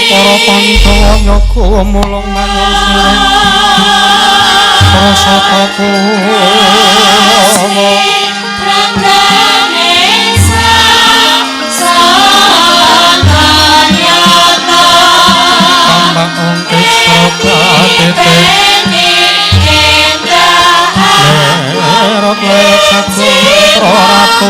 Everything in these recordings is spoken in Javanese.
Para Pancawa nyoga mulung mangun sireng prasata kula tambah ongkes katete lerok lerok sagung ratu.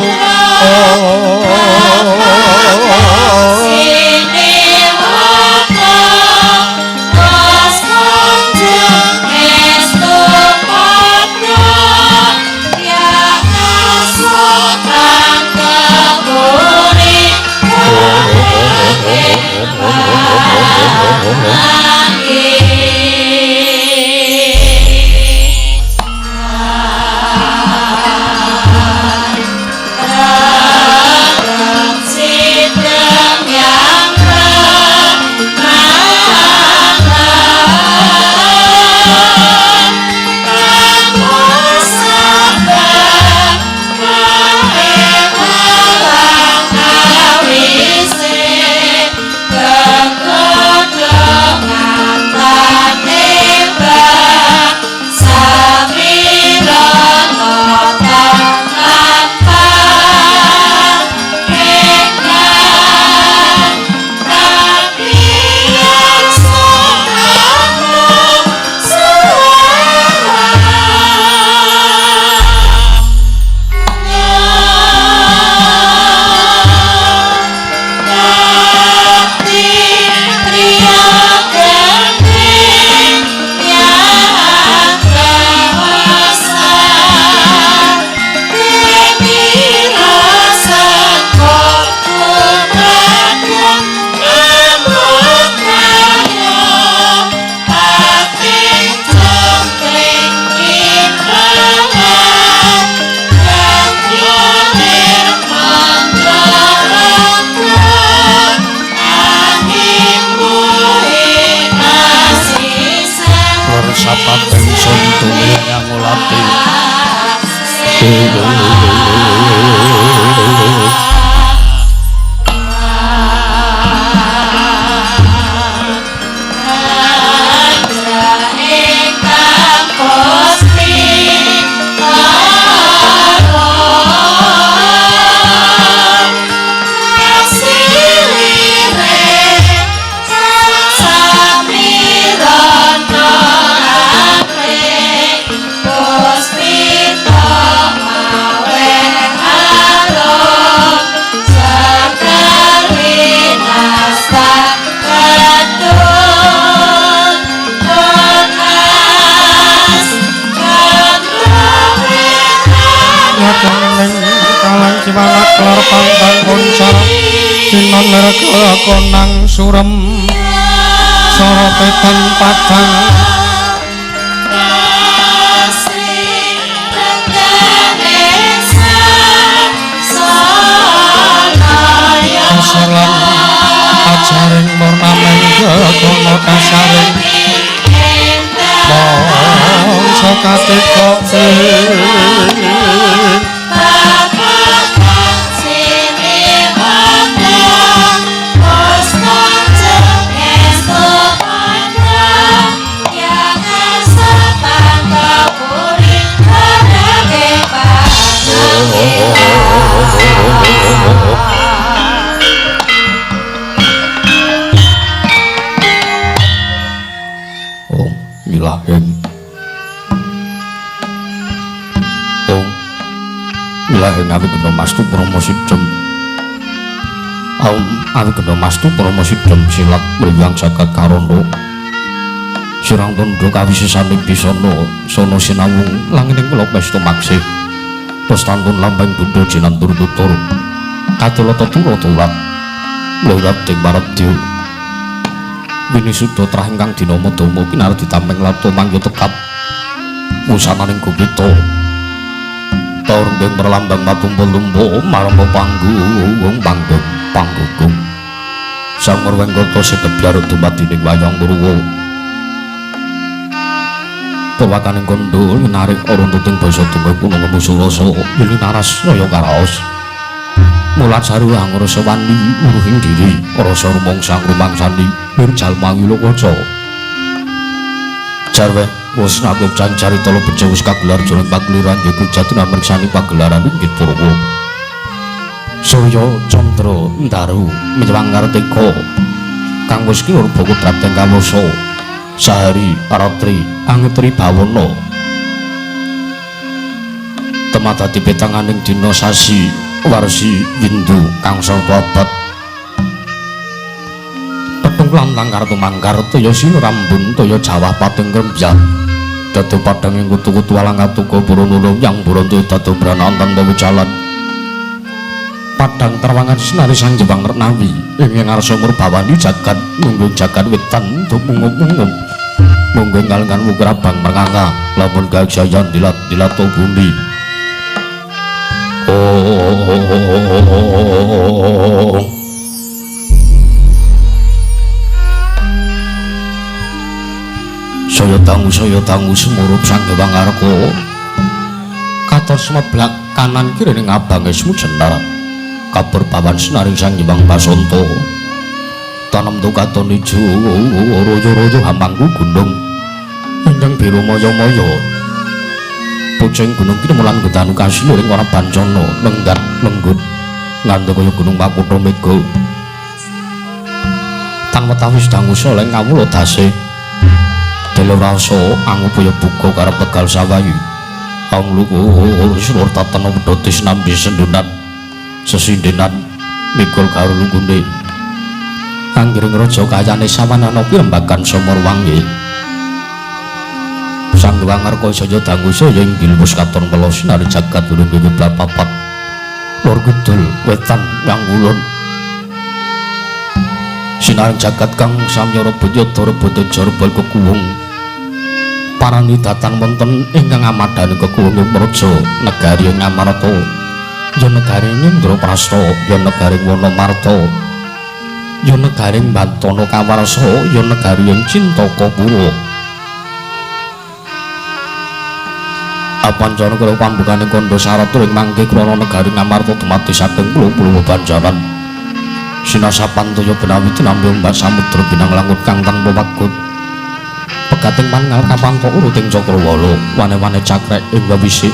Konang surem sorotetan padang kasalan ajaring murnamen gegono kasaring mangsa katika Ilahin aku kena mastu promosi jem. Aum awigena mastu parama sidhem silat mriyang jagat karana. Sirang tundha kawisisaning bisana sono sinawung langining kula pesta maksih. Terus tantun lambang bunda jinantur tutur. Kadolata tura turat. Mlewat ing maradya. Winisuda trah ingkang dinama Dama kinardi tameng lata mangya tekap. Wusananing gupita. Taurung merlambang matumpul-tumpul marang panggung panggung panggung. Sang Murwenggata sekebyar dumadining wayang Purwa. Purwakaning kandha minarik runtuting basa tunggal punung musurasa wilinaras raya karaos. Mula jaru angrasa wani uruhing diri rasa rumangsa rumangsani wir jalma wilokaca. Jarwe wis nakup carita bejo wis kagelar jroning pagliran yaiku jati namriksani pagelaran inggih Purwa. Surya Candra Ndaru miwang ngartika kang wis kinurba kudrat ing kawasa sahari ratri angetri bawana temadati petanganing dina sasi warsi windu kang sarta abad petung lantang kartu mangkar toya sinurambun toya jawah pating krembyan dadu padhanging kutu-kutu alang atuka purunulung yang burontu dadu branantan pewijalan padhang terwangan sinari sang Jepang Renawi ing ngarsa murbawani jagat nunggu jagat wetan dumungup-mungup munggo ngalengan wukur abang mernganga lamun gajayan dilat-dilato bumi. Oh, saya dangu sumurup sang Hyang Arka katon semeblak kanan kiri ning abange sumujenar kabur pawan sinaring sang Hyang Basanta tanem tu katon ijo royo-royo hamangku gunung ingkang biru maya-maya pucing gunung kini mulan gedanu kasih ing ora bancana lenggat lenggut nganti kaya gunung Makutha Mega tan wetawis dangu soleng kawula dase delo rasa angupaya buka karep Tegal Sawayu ang luhur slur tatana wedhus sinambi sendunan sesindenan mikul karo lunggune anggiring raja kayane sawanana pirembagan Somorwangi Sang Hyang Arka saya dangu saya inggil wis katon mela sinari jagat durung kiblat papat lor kidul wetan yang kulon sinari jagat kang samya rebut yada rebut teja rebut kekuwung parani datan wonten ingkang amadani kekuwung praja negari Ngamarta ya negari Indraprasta ya negari Wanamarta ya negari Bantana Kawarsa ya negari Cintakapura. Apancana kula pambukane kandha syarat ing mangke krana negari Ngamarta dumadi saking puluh-puluh banjaran sinasapan toya benawi tinampi ombak samudra binang langut kang tanpa wagut pegating pangal kapanto uruting cakrawala wane-wane cakrek ing wisik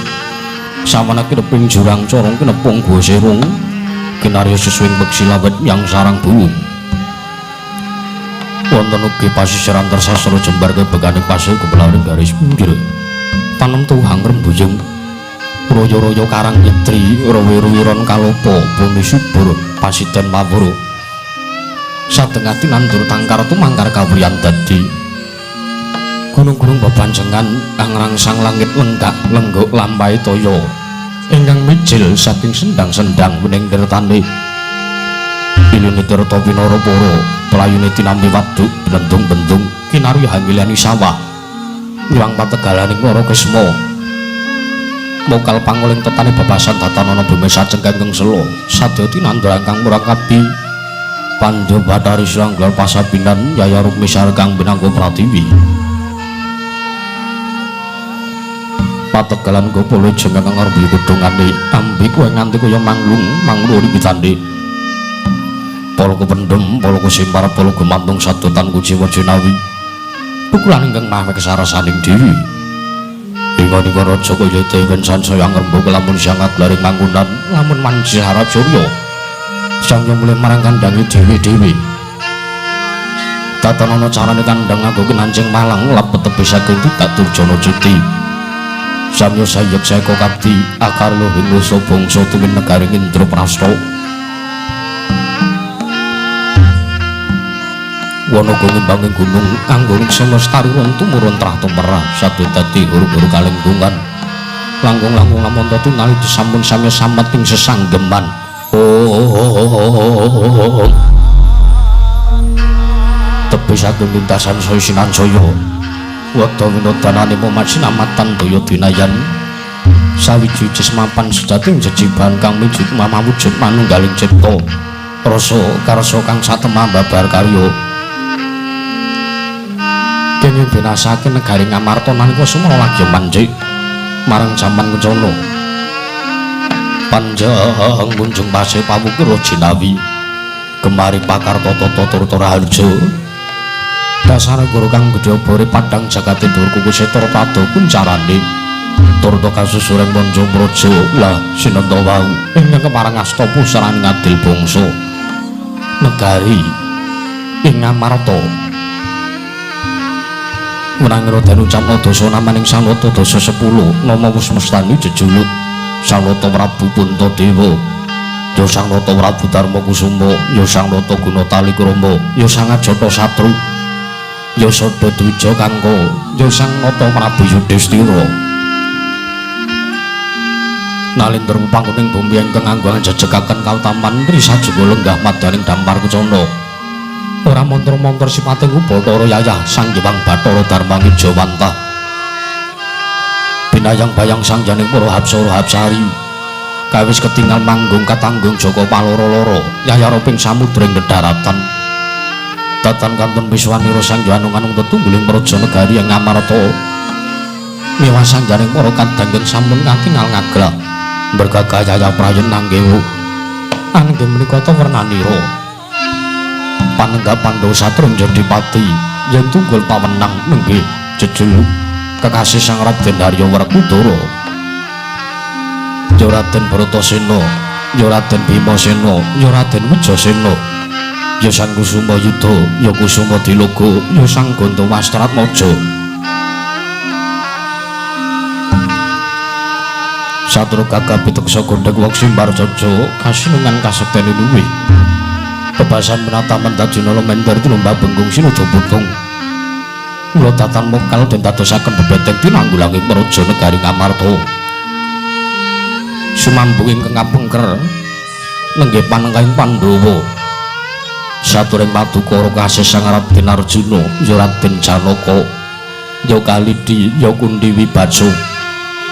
sawana kineping jurang corong kinepung guwa serung kinarya siswing beksi lawet yang sarang buung wonten ugi pasisiran tersastra jembar kebegane pasir kepelaring garis pinggir tanem tuhang rembuyung royo-royo karang nyetri rowi-rowiron kalopo bumi subur pasiden mawur sadengati nandur tangkar tumangkar kawriyan dadi gunung-gunung bebanjengan kang rangsang langit lenggak lenggok lampahe toya ingkang mijil saking sendang-sendang wening tirtane iline tirta pinara para playune tinampi waduk blendung-bendung kinarya hangilani sawah nyuwang pategalaning Wara Kisma mokal panguling tetane babasan datanana bumi sajengkeng sela sadya tinandra kang murakabi Pandya Bathari Srangga pasabinan Yaya Rukmi Sarkang binangka pratiwi pategalan gopolo jeneng kang arep kudungane ambi kowe nganti kaya manglung mangluri pitande pala kependhem pala kesimpar pala gumantung sadotan kuciwa jinawi pukulan ingkang maha kesarasaning diri ing raja kaya dewen sansaya ngrembaka lamun siang aglaring manggonan lamun manci harap surya sangya mulih marang kandhange dhewe-dhewe tatanana carane kandhang nganggo kinancing malang lepet tebih saking tidak durjana cuti samya sayek seka kapti akar luhing nusa bangsa tuwin negari Indraprasta. Wanaga ngembanging gunung anggoning semesta rirun tumurun trah tumerah sadu dadi huru-huru kalenggungan langkung-langkung lamonto tingali disampun sami samet ing sesanggeman. Oh, tebi saking lintasan saya sinansaya wada winodanane momat sinamatan daya dinayan sawiji jesmapan sejati jejiban kang mijik mamawujud manunggaling cipta rasa karsa kang satemah babar karya kenging binasake negari Ngamarta nalika sumala lagi manjik marang jaman kencana panjang munjung pasih pawukira jinawi gemari pakar tata tata raharja dasar guru kang gedhe obore padhang jagate dhuwur kukuse turta kuncarane turta kasusuring manca praja lah sinenta wau ingkang kepareng asta pusaraning adil bangsa negari ing Ngamarta. Menangira den ucapna dasa namaning Sang Nata dasa 10 nama wis mestani jejuluk Sang Nata Prabu Puntadewa ya Sang Nata Prabu Darma Kusuma ya Sang Nata Guna Talikrama ya Sang Ajata Satru ya Sada Dwija Kangka ya Sang Nata Prabu Yudhistira. Nalindra panggoning bumi ingkang anggo jejegaken kautaman risajeka lenggah madaning dampar kencana ora mantra-mantra sipating Bathara Yayah Sang Hyang Bathara Darmangijawantah binayang bayang sang janing para hapsara hapsari kawis ketingal manggung katanggung jaka paloro-loro yayara ping samudra ing dedharatan datan kantun wiswanira sang anung-anung tetungguling praja negari ing Ngamarta miwah sang janing para kadanggen sampun katingal ngaglak bergagah yayah prayen nanggewu angge menika ta wernanira panenggah Pandhawa Satru njadi pati yen tunggul pawenang nenggih jejuluk kekasih Sang Raden Harya Werkudara ya Raden Bratasena ya Raden Bimasena ya Raden Wijasena ya Sang Kusuma Yudha ya Kusuma Diloga ya Sang Gandawastratmaja. Satru gagah piteksa gondhek wong simbar jaja kasinungan kasektene luwih bebasan menataman dajina lemender tinumbah bengkung sinuja putung mula datan mokal den dadosaken bebeteng tinanggulangi praja negari Ngamarta sumambung ingkang kapengker nenggih panengkahing Pandhawa saturing madukara kasih Sang Raden Arjuna ya Raden Janaka ya Kalidi ya Kundi Wibaca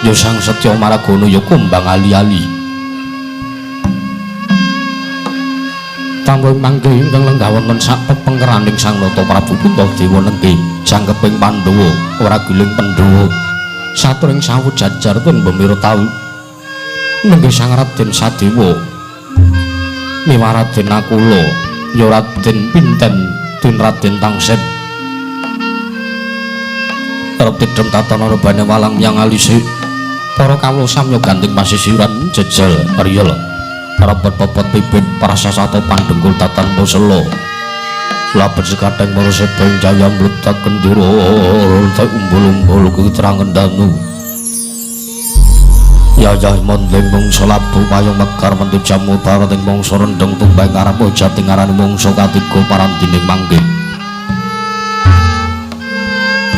ya Sang Setya Maragana ya Kumbang Ali-ali. Tanggung mangke ingkang lenggah wonten sak pepengkeraning Sang Nata Prabu Puntadewa nenggih jangkeping Pandhawa ora giling Pandhawa saturing sawu jajar tun bemira tau nenggih Sang Raden Sadewa miwah Raden Nakula ya Raden Pinten tun Raden Tangsen terep tidhem tatana rebane walang yang alise para kawula samya ganting pasisiran jejel riyel repet-pepet bibit prasasata pandhenggul tatan posela labet sekatheng para sebeng jaya mletak kendira tak umbul-umbul keterangan danu yayah mondeng mangsa labu payung mekar mentu jamu barating mangsa rendheng tumbang arep jati ngarani mangsa katiga parandining mangke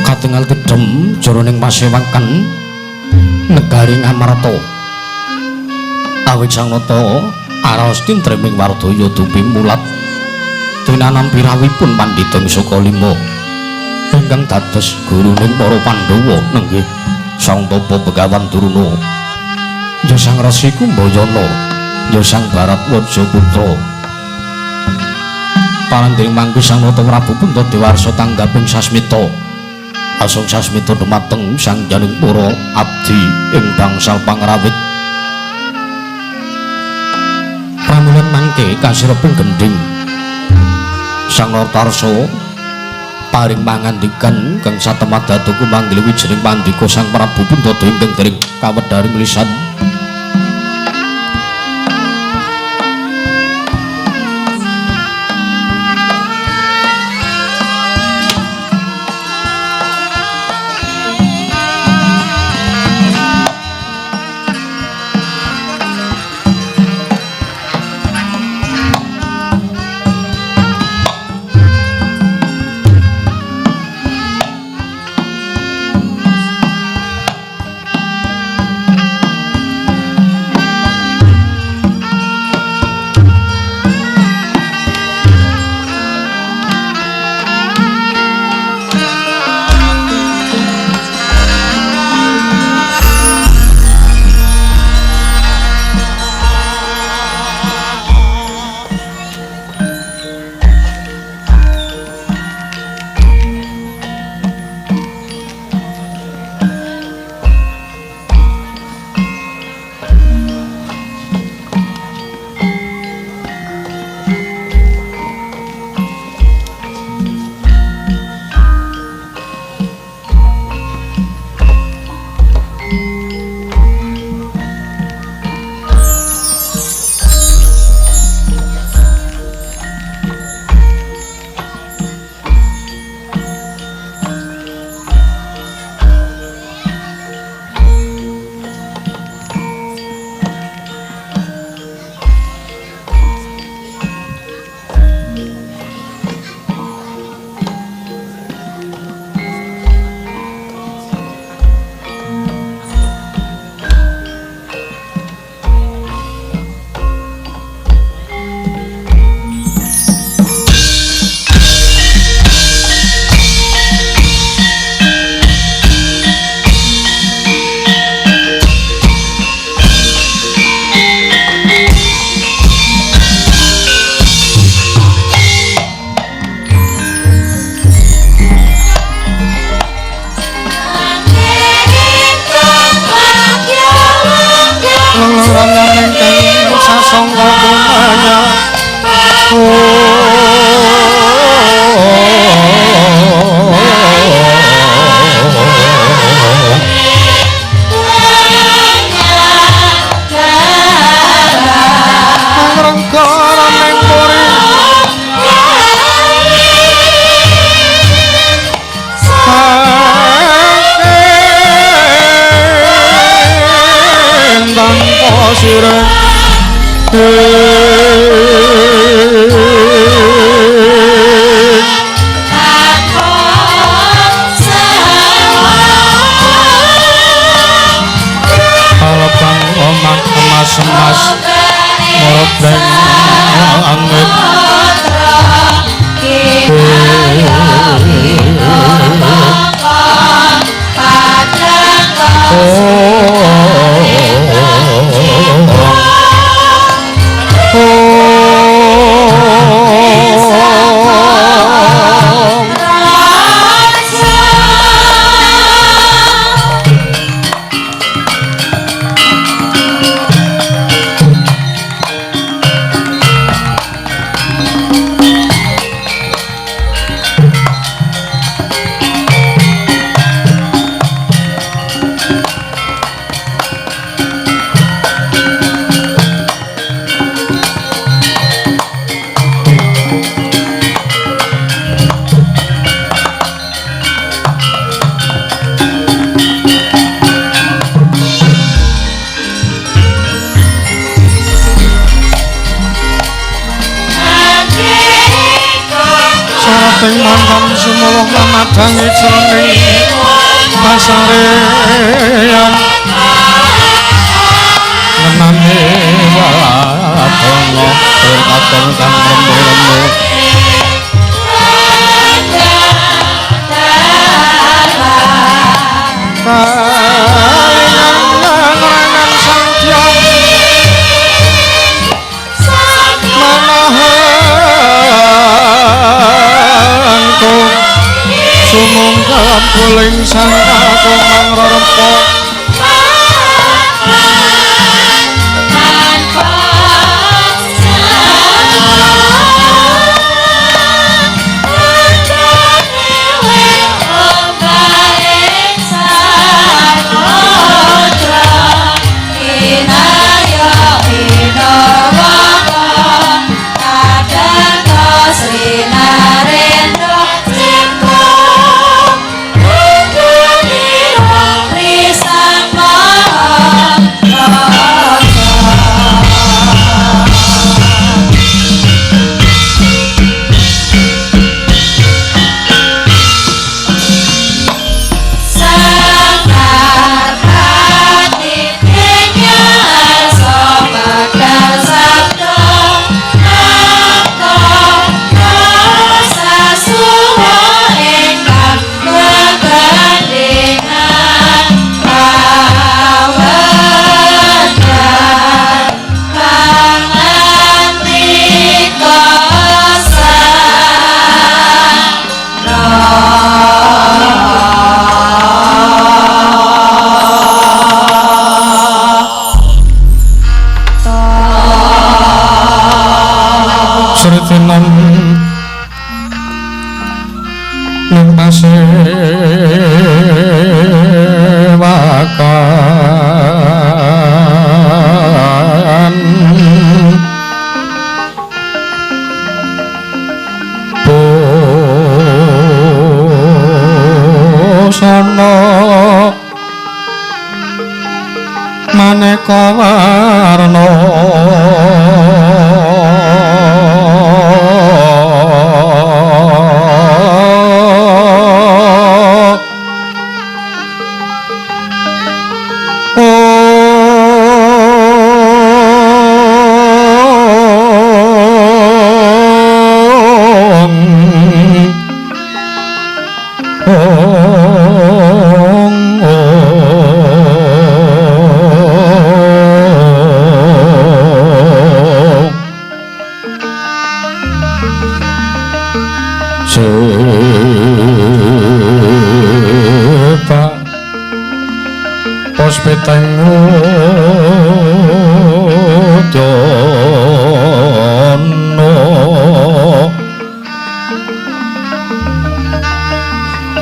katingal tidhem jroning pasewakan negari Ngamarta awit Sang Nata araos tintreming wardaya dupi mulat tinanam pirawipun pandhita Sukalima ingkang dados guruning para Pandhawa nenggih Sang Tapa Begawan Durna ya Sang Resi Kumbayana ya Sang Baratwaja Putra. Parandining mangke Sang Nata Prabu Puntadewarsa tanggaping sasmita asung sasmita dumateng sang janing para abdi ing bangsal pangrawit. Pramulan mangke kasireping gendhing Sang Nartarsa paring pangandikan kang satemah datuku manggil wijining pandika Sang Prabu Puntadewa ingkang dereng kawedharing lisan. Sirating mantan sumawang mamadhangi jroning pasareyan ngenane wadana katon kang remu-remu kalingan sang dyang manahangkung sumungkam kuling sang kakung mangrerempa. Sritinan ning pasewakan busana maneka warna puspiteng udana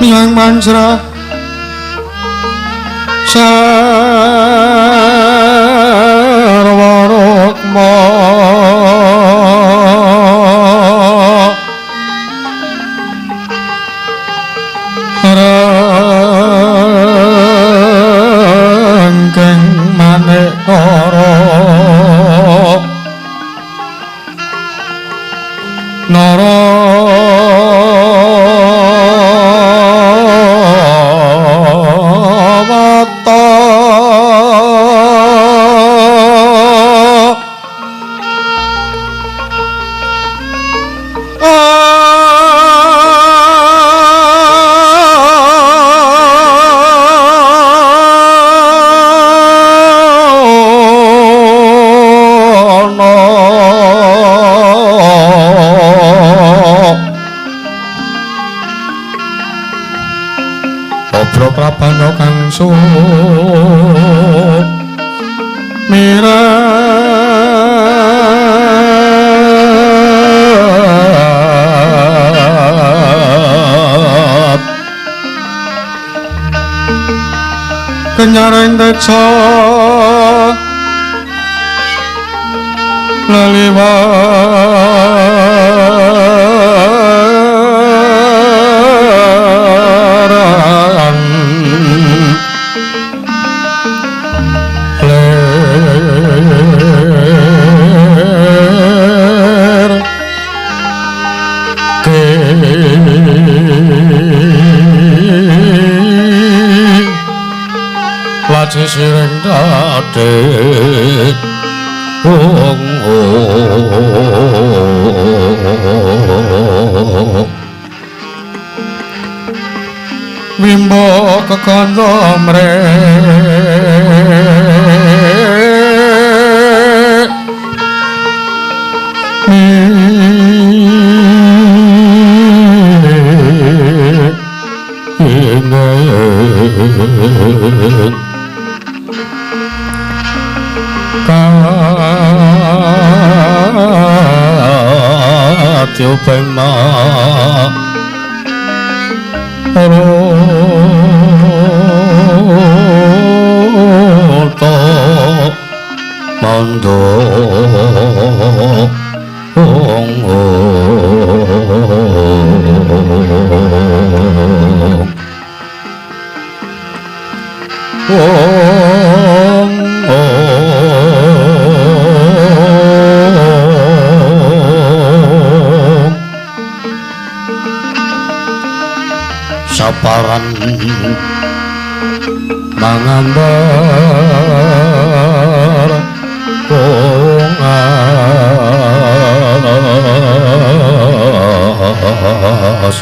miang manjra sarwa rukma rengking manekara nara wata Prabana kang sumirat kenyaring teca leliwaran lir Sisiring dadi ong Wimbo kekandha mrek Katyo Roto Mondo Ong Ong Saparan mangandar wong as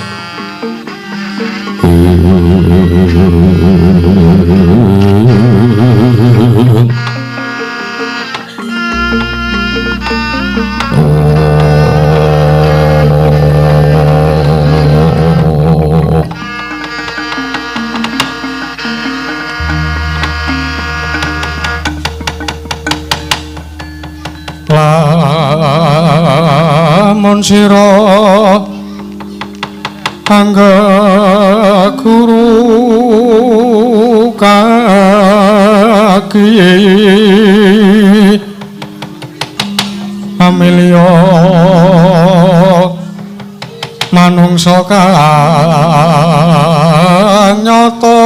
Lamun sira angga guru kaki Amelia manungsa kang nyata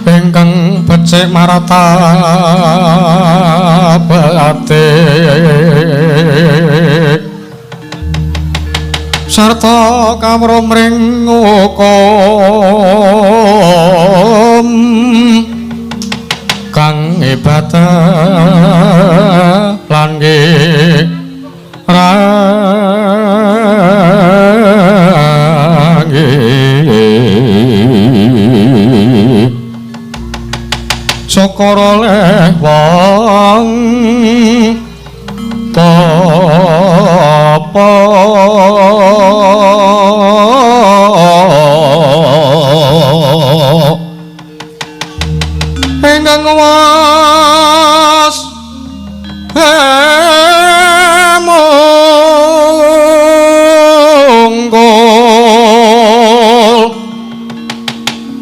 ingkang becik martabate sarta kawruh mring hukum kang hebat lan rangi syukur oleh wong tapa ingkang was munggul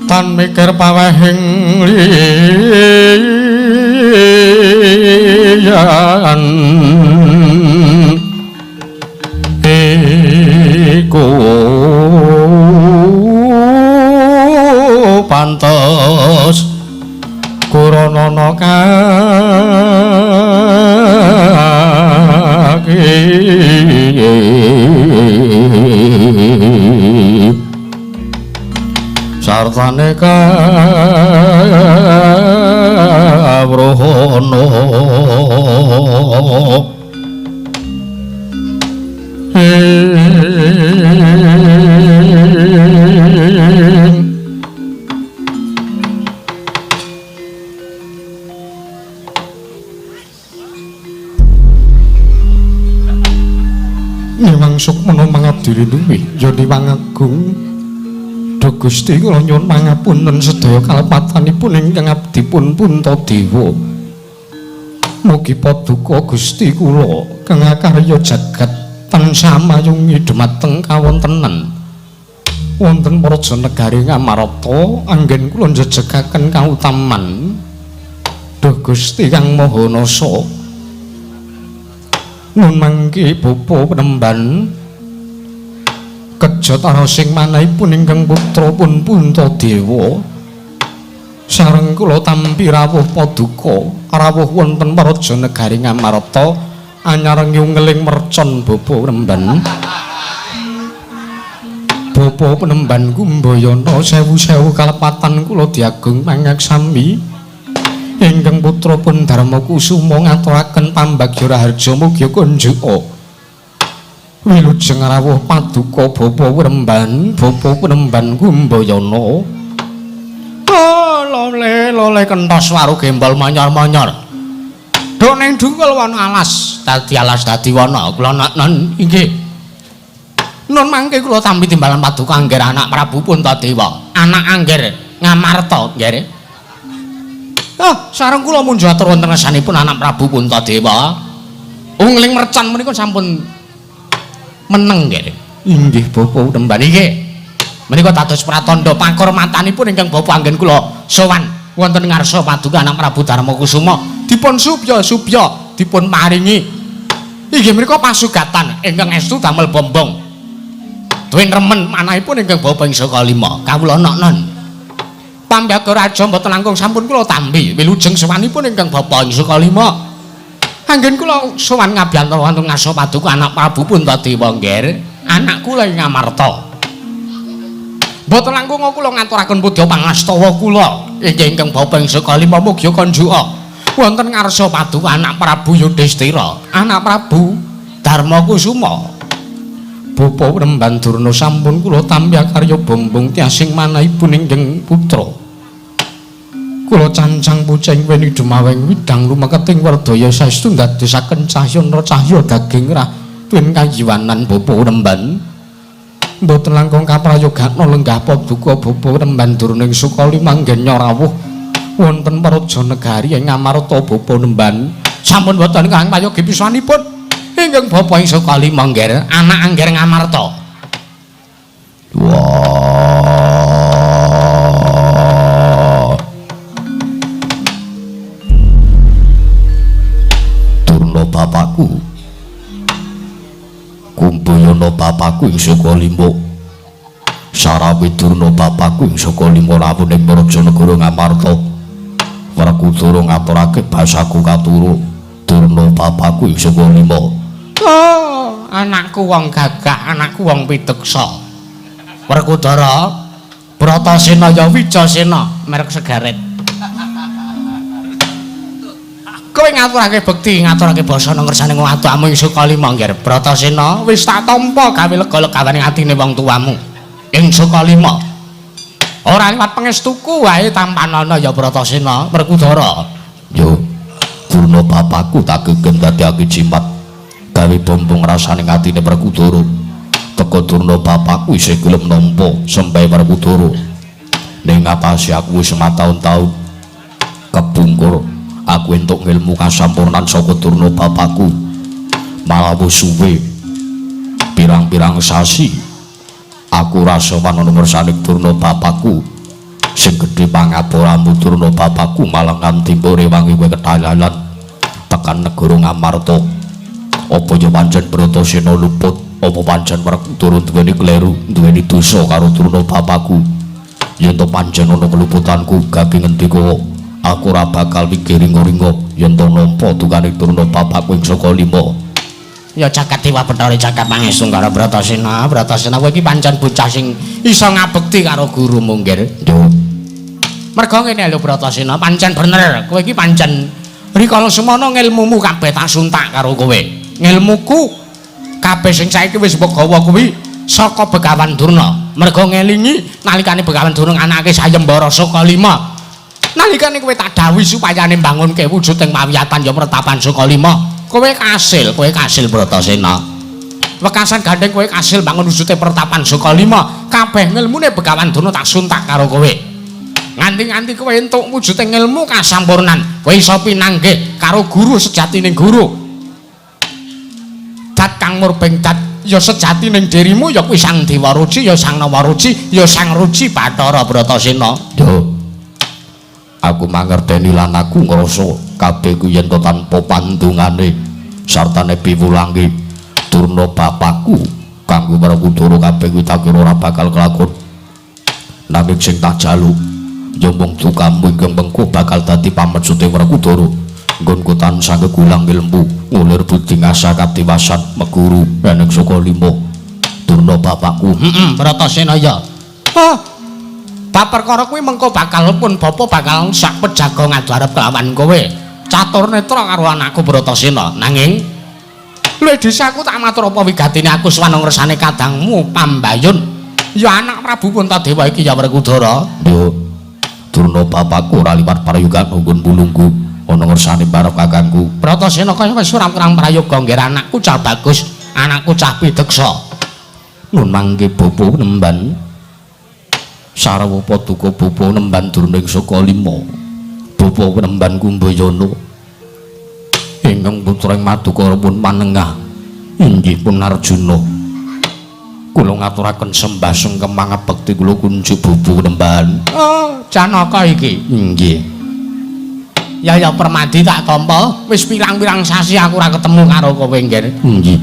tan mikir pawehing liyan iku pantes kuranana kaki sartane kawruhana Niwang sukmana mangabdi luwih ya niwang agung. Duh Gusti kula nyuwun pangapunten sedaya kalepatanipun ingkang abdipun Puntadewa. Mugi paduka Gusti kula kang akarya jagat tansah mayungi dumateng kawontenan wonten praja negari Ngamarta anggen kula njejegaken kautaman. Duh Gusti Kang Maha Nasa, nun mangke bapa penemban kejatara sing manahipun ingkang putra pun Puntadewa sareng kula tampi rawuh paduka rawuh wonten praja negari Ngamarta anyarengi ngeling mercon bapa penemban. Bapa penemban Kumbayana sewu-sewu kalepatan kula diagung pangaksami ingkang putra pun Darma Kusuma ngaturaken pambagya raharja mugi kunjuka. Wilujeng rawuh paduka Bapa Penemban, Bapa Penemban Kumbayana. Lole lole kentos waru gembol manyar-manyar. Dok ning dhungkul wana alas, dadi alas dadi wana. Kula non inggih. Nun mangke kula tampi timbalan paduka angger anak Prabu Puntadewa. Anak angger Ngamarta nggih. Ah, sareng kula munjuk atur wonten ngersanipun anak Prabu Puntadewa. Ungling mercan menika sampun meneng nggih. Inggih Bapa Penemban inggih. Menika dados pratandha pakurmatanipun ingkang bapa anggen kula sowan wonten ngarsa paduka anak Prabu Darma Kusuma dipun subya-subya dipun paringi inggih menika pasugatan ingkang estu damel bombong. Duwen remen manahipun ingkang bapa ing saka lima kawula nok-non. Pambyaga raja mboten langkung sampun kula tampi wilujeng sowanipun ingkang bapa ing saka lima. Anggen kula sowan ngabiyantara wonten ngarsa paduka anak Prabu Puntadewa nggih, anak kula ing Ngamarta. Mboten langkung kula ngaturaken pudya pangastawa kula inggih ingkang bapa ing saka lima mugi kanjuka wonten ngarsa paduka anak Prabu Yudhistira, anak Prabu Darma Kusuma. Bapa Penemban Durna sampun kula tampi karya bombong tiasing manahipun ingkang putra. Kula cancang pucing weni dumaweng widang lumeketing werdaya saestu ndadosaken cahya cahya daging rah tuwin kayiwanan Bapa Penemban. Mboten langkung kaprayogakna lenggah paduka Bapa Penemban Durna ing Sukalima nggenya rawuh wonten praja negari ing Ngamarta Bapa Penemban. Sampun boten kang payogi pisanipun ingkang bapa ing Sukalima nggih, anak angger Ngamarta. Wah. Durna bapakku Kumbayana bapakku ing Sukalima. Sarawe Durna bapakku ing Sukalima rawuh ning praja negara Ngamarta. Werkudara ngaturake basaku katuru Durna bapakku ing Sukalima. Oh, anakku wong gagah, anakku wong pideksa. Werkudara, Bratasena ya Wijasena, merek segaret. Kowe ngaturake bekti, ngaturake basa nang ngersane wong tuamu ing Sukalima nggih. Bratasena wis tak tampa gawe lega-legawane atine wong tuamu ing Sukalima. Ora liwat pangestuku wae tampanana ya Bratasena, Werkudara. Yo, Durna bapakku tak gegem dadekake jimat gawe bombong rasane atine Werkudara. Teka Durna bapakku isih gelem nampa sembahe Werkudara. Ning atase aku wis mataun-taun kebungkur aku entuk ilmu kasampurnan saka Durna bapakku. Malah wis suwe pirang-pirang sasi aku rasa ana ngersane Durna bapakku. Sing gedhe pangapuramu Durna bapakku malah nganti rewangi kowe ketalalan tekan negara Ngamarta. Apa ya pancen Bratasena luput, apa pancen Werkudara duweni kleru, duweni dosa karo Durna bapakku? Yen to pancen ana keluputanku gage ngendika aku ora bakal mikir ringo-ringo yen to nampa dukane Durna bapakku ing Sukalima. Ya jagat dewa Bathara jagat pangestu karo Bratasena. Bratasena kowe iki pancen bocah sing iso ngabekti karo gurumu nggih. Yo. Mergo ngene lho Bratasena, pancen bener kowe iki pancen rikala semono ngilmumu kabeh tak suntak karo kowe. Ngilmuku kabeh sing saiki wis mbok gawa kuwi saka Begawan Durna. Mergo ngelingi nalikane Begawan Durna nganakake sayembara Sukalima. Nalikane kowe tak dawuhi supayane mbangunke wujuding pawiyatan ya pertapan Sukalima. Kowe kasil Bratasena. Wekasan gandeng kowe kasil bangun wujude pertapan Sukalima. Kabeh ngilmune Begawan Durna tak suntak karo kowe. Nganti-nganti kowe entuk wujude ngilmu kasampurnan, kowe iso pinanggih karo guru sejatine guru. Dat kang murbeng dat ya sejatining dirimu ya kuwi Sang Dewa Ruci, ya Sang Nawa Ruci, ya Sang Ruci Bathara Bratasena. Yo. Aku mangerteni lan aku ngrasa kabeh ku yen to tanpa pandungane sartane piwulangi Durna bapakku kanggo Werkudara kabeh kuwi tak kira ora bakal kelakon. Nanging sing tak jaluk ya mung dukamu ingkang mengko bakal dadi pamecute Werkudara. Nggonku tansah kegulang ilmu, ngulir budi ngasah katiwasan meguru ning Sukalima. Durna bapakku. Heeh, Bratasena ya. Oh. Bab perkara kuwi mengko bakal pun bapa bakal sak pejaga ngadu arep kelawan kowe. Catur netra karo anakku Bratasena. Nanging lho desa aku tak matur apa wigatine aku sowan ngersane kadangmu pambayun. Ya anak Prabu Puntadewa iki ya Werkudara. Yo. Durna bapakku ora liwat prayoga nggon pulungku ana ngersane barep kakangku. Bratasena kaya wis ora kurang prayoga nggih anakku cah bagus, anakku cah pideksa. Nun mangke bapa nemban sarwa paduka bapa nemban Durna ing saka lima. Bapa nemban Kumbayana ingkang putra ing Madukara pun manengah inggih pun Arjuna. Kula ngaturaken sembah sungkem pangabekti kula kunjuk bapa nemban. Oh, Janaka iki. Inggih. Ya ya Permadi tak tampa, wis pirang-pirang sasi aku ora ketemu karo kowe nggih. Inggih.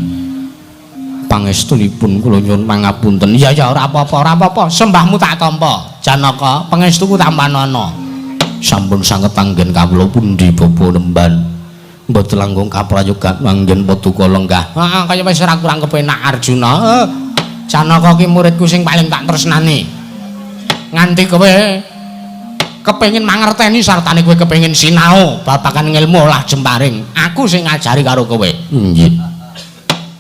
Pangestunipun kula nyuwun pangapunten. Ya ya ora apa-apa, ora apa-apa, sembahmu tak tampa. Janaka, pangestuku tampanana. Sampun sanget anggen kawula pundi bapa nemban. Mboten langkung kaprayogan anggen paduka lenggah. Heeh, kaya wis ora kurang kepenak Arjuna. Janaka ki muridku sing paling tak tresnani. Nganti kowe kepengin mangerteni sartane kowe kepengin sinau babagan ngilmu olah jemparing. Aku sing ngajari karo kowe. Inggih.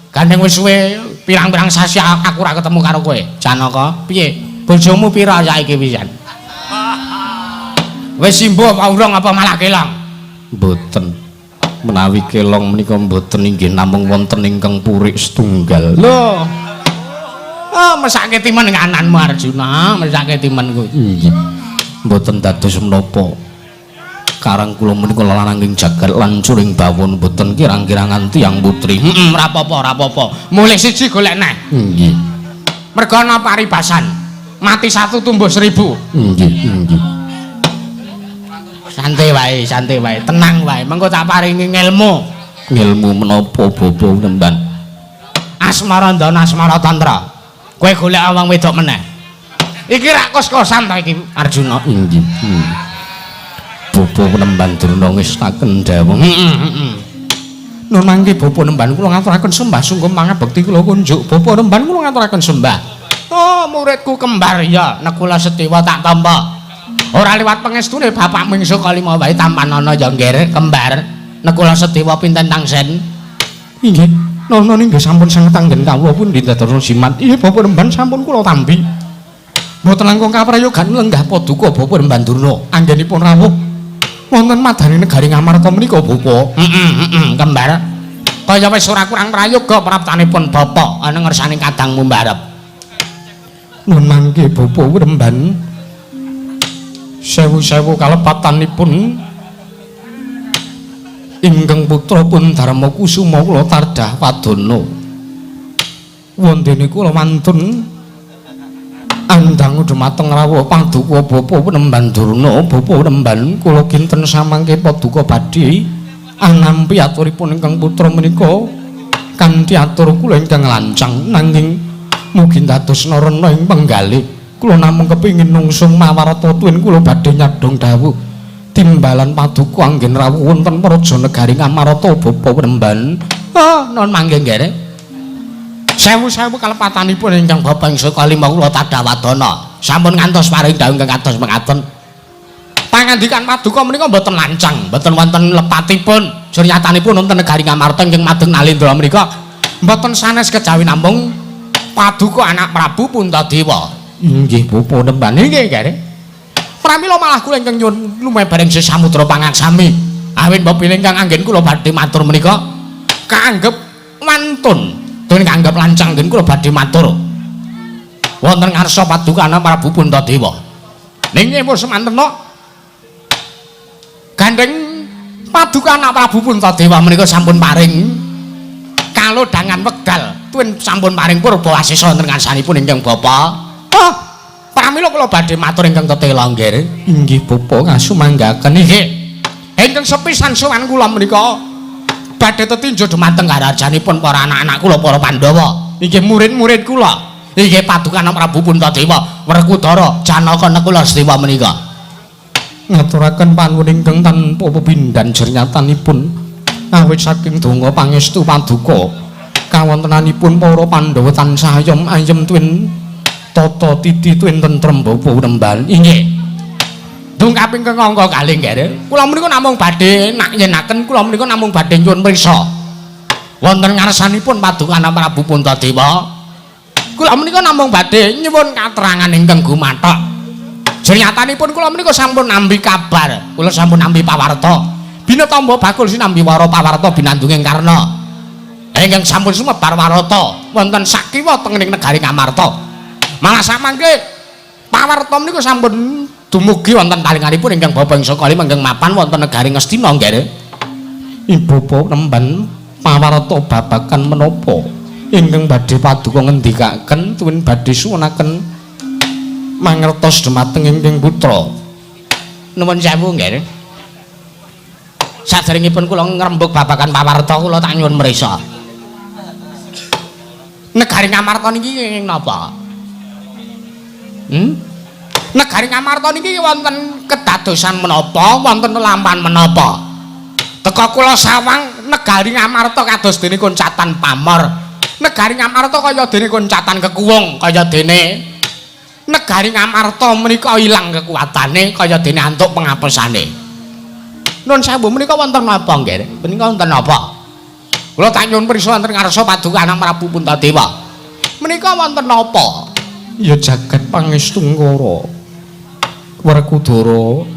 Gandeng wis suwe pirang-pirang sasi aku ora ketemu karo kowe. Janaka, piye? Bojomu pira saiki pisan? Wis simbuh apa urung apa malah kelong? Mboten. Menawi kelong menika mboten inggih namung wonten ingkang purik setunggal. Lho. Oh, mesake timen ngananmu Arjuna, mesake timen kuwi. Inggih. Mboten dados menapa. Karang kula menika lananging jagat lan curing bawon mboten kirang-kirangan tiyang putri. Heeh, ora apa-apa, ora apa-apa. Mulih siji golek neh. Inggih. Mergo ana paribasan. Mati satu tumbuh 1000. Inggih, inggih. Santai wae, santai wae, tenang wae. Mengko tak paringi ngelmu. Ngelmu menapa bapa nemban? Asmarandana Asmara Tantra. Kowe golek wong wedok meneh. Iki rak kos-kosan ta iki Arjuna. Inggih. Bapa nemban Durna ngestaken dawuh. Heeh, heeh. Nun mangke bapa nemban kula ngaturaken sembah sungkem pangabekti kula kunjuk. Bapa nemban kula ngaturaken sembah. Oh, muridku kembar ya, Nakula Sedewa tak tampa. Ora liwat pengestune bapakmu ing saka lima wae tampanana ya nggih kembar. Nakula Sedewa pinten tangsen? Inggih. Nono inggih sampun sanget anggen kawula pundi dados jimat. Inggih bapa nemban sampun kula tampi. Mboten langkung kaprayogan lenggah paduka bapa nemban Durna. Anggenipun rawuh wonten madani negari Ngamarta menika bapa. Heeh, heeh, kembar. Kaya wis ora kurang prayoga praptanipun bapa ana ngersane kadangmu mbarep. Nun mangke bapa nemban sewu-sewu kalepatanipun ingkang putra pun Darma Kusuma kula tardah wadana. Wondene kula wantun andang dhumateng rawuh paduka bapa nemban Durna. Bapa nemban kula kinten samangke paduka badhe anampi aturipun ingkang putra menika kanthi atur kula ingkang lancang, nanging mugi dados narana ing penggalih. Kula namung kepengin nungsung mawarta tuwin kula badhe nyadhong dawuh timbalan paduka anggen rawuh wonten praja negari Ngamarta bapa nemban. Oh, nun mangke nggih. Sewu-sewu kalepatanipun ingkang bapa ing saka lima kula tadawadana. Sampun ngantos paring dawuh ingkang kados mekaten. Pangandikan paduka menika mboten lancang, mboten wonten lepatipun. Suryatanipun wonten negari Ngamarta ingkang madeg Nalendra menika mboten sanes kejawi namung paduka anak Prabu Puntadewa. Inggih bapa nemban. Inggih nggih. Pramila malah kula ingkang nyuwun lumebaring samudra pangaksami. Awit mbok bilih ingkang anggen kula badhe matur menika kaanggep wantun. Dene kaanggep lancang nggen kula badhe matur. Wonten ngarsa paduka anak Prabu Puntadewa. Ning nggih semantena gandeng paduka anak Prabu Puntadewa menika sampun paring kalodhangan wekdal tuwin sampun paring purba asesa wonten ngarsanipun ingkang bapa. Oh, pramila kula badhe matur ingkang tetela nggih. Inggih bapa kasumanggaken. Inggih. Ingkang sepisan sowan kula menika badhe tetinju dumateng karajanipun para anak-anak kula para Pandhawa. Inggih murid-murid kula. Inggih paduka Prabu Puntadewa, Werkudara, Janaka Nakula Sedewa menika. Ngaturaken panuwun ingkang tanpa pepindhan jernyatanipun awit saking donga pangestu paduka Kawontenanipun para Pandhawa tansah ayem ayem tuwin tata titi tuwin tentrem bapa Nemban. Inggih. Dungkap ingkang angka kalih nggih. Kula menika namung badhe nak yenaken, kula menika namung badhe nyuwun priksa. Wonten ngarsanipun Paduka Prabu Puntadewa. Kula menika namung badhe nyuwun katerangan ingkang gumathok. Jenyatanipun kula menika sampun nampi kabar, kula sampun nampi pawarta. Binatamba bakul sinambi wara pawarta binandunging Karna. Ingkang sampun sumebar warata wonten sakiwa tengening negari Ngamarta. Malah samangke pawarta menika sampun dumugi wonten talinganipun ingkang bapa ing saka lima ingkang mapan wonten negari Ngastina nggih. Ibu bapa Nemban pawarta babagan menapa ingkang badhe paduka ngendikaken tuwin badhe suwunaken mangertos dumateng ingkang putra. Nuwun sewu nggih. Saderengipun kula ngrembug babagan pawarta kula tak nyuwun mrisa. Negari Ngamarta niki ing napa? Negari Ngamarta niki wonten kedadosan menapa, wonten lelampahan menapa? Teka kula sawang negari Ngamarta kados dene koncatan pamor. Negari Ngamarta kaya dene koncatan kekuwung, kaya dene negari Ngamarta menika ilang kekuatane kaya dene antuk pengapesane. Nun sewu menika wonten napa nggih? Menika wonten napa? Kula tak nyuwun prisa wonten ngarsa Paduka Anak Prabu Puntadewa. Menika wonten napa? Ya jagat pangestungkara. Werkudara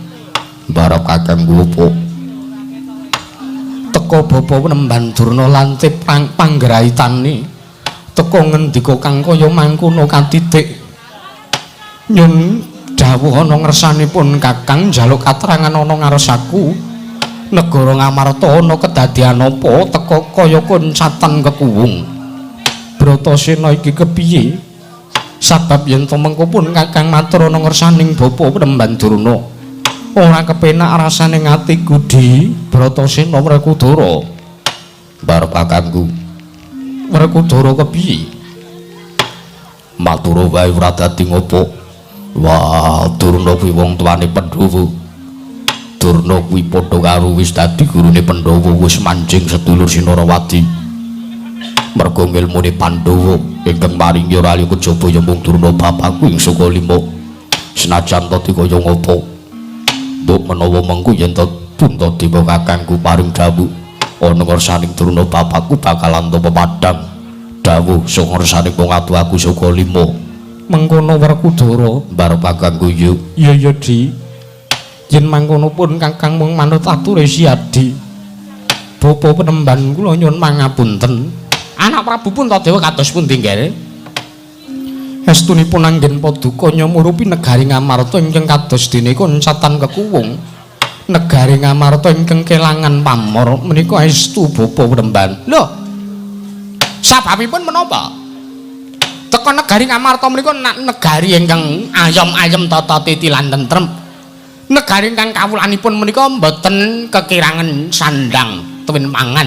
barep kakang Gopo. Teka bapa Nemban Durna lantip panggraitane. Teka ngendika kang kaya mangkono katitik. Nyun dawuh ana ngersanipun kakang njaluk katerangan ana ngarsaku. Negara Ngamarta ana kedadian apa teka kaya koncatan kekuwung. Bratasena iki kepiye? Sabab yen to mengko pun kakang matur ana ngersaning bapa Nemban Durna. Ora kepenak rasane atiku di Bratasena Werkudara. Barep kakangku. Werkudara kepiye? Matur wae ora dadi ngopo. Wah, Durna kuwi wong tuane Pandhawa. Durna kuwi padha karo wis dadi gurune Pandhawa, wis mancing sedulur Sinarawati. Mergo ngilmune Pandhawa ingkang maringi ora liya kejaba ya mung Durna bapakku ing saka lima. Senajan to dikaya ngopo, mbok menawa mengko yen to Puntadewa kakangku paring dawuh ana ngersaning Durna bapakku bakalan to pepadang dawuh saka ngersaning wong atu aku saka lima. Mengkono Werkudara barep kakangku yuk. Ya ya di. Yen mangkono pun kakang mung manut ature Siadi. Bapa Penemban kula nyuwun pangapunten. Anak Prabu Puntadewa kados pundi nggih? Estunipun anggen paduka nyamurupi negari Ngamarta ingkang kados dene koncatan kekuwung. Negari Ngamarta ingkang kelangan pamor menika estu bapa Penemban. Lho. Sababipun menapa? Teka negari Ngamarta menika negari ingkang ayem-ayem tata titi lan tentrem. Negari ingkang kawulanipun menika mboten kekirangan sandang tuwin mangan.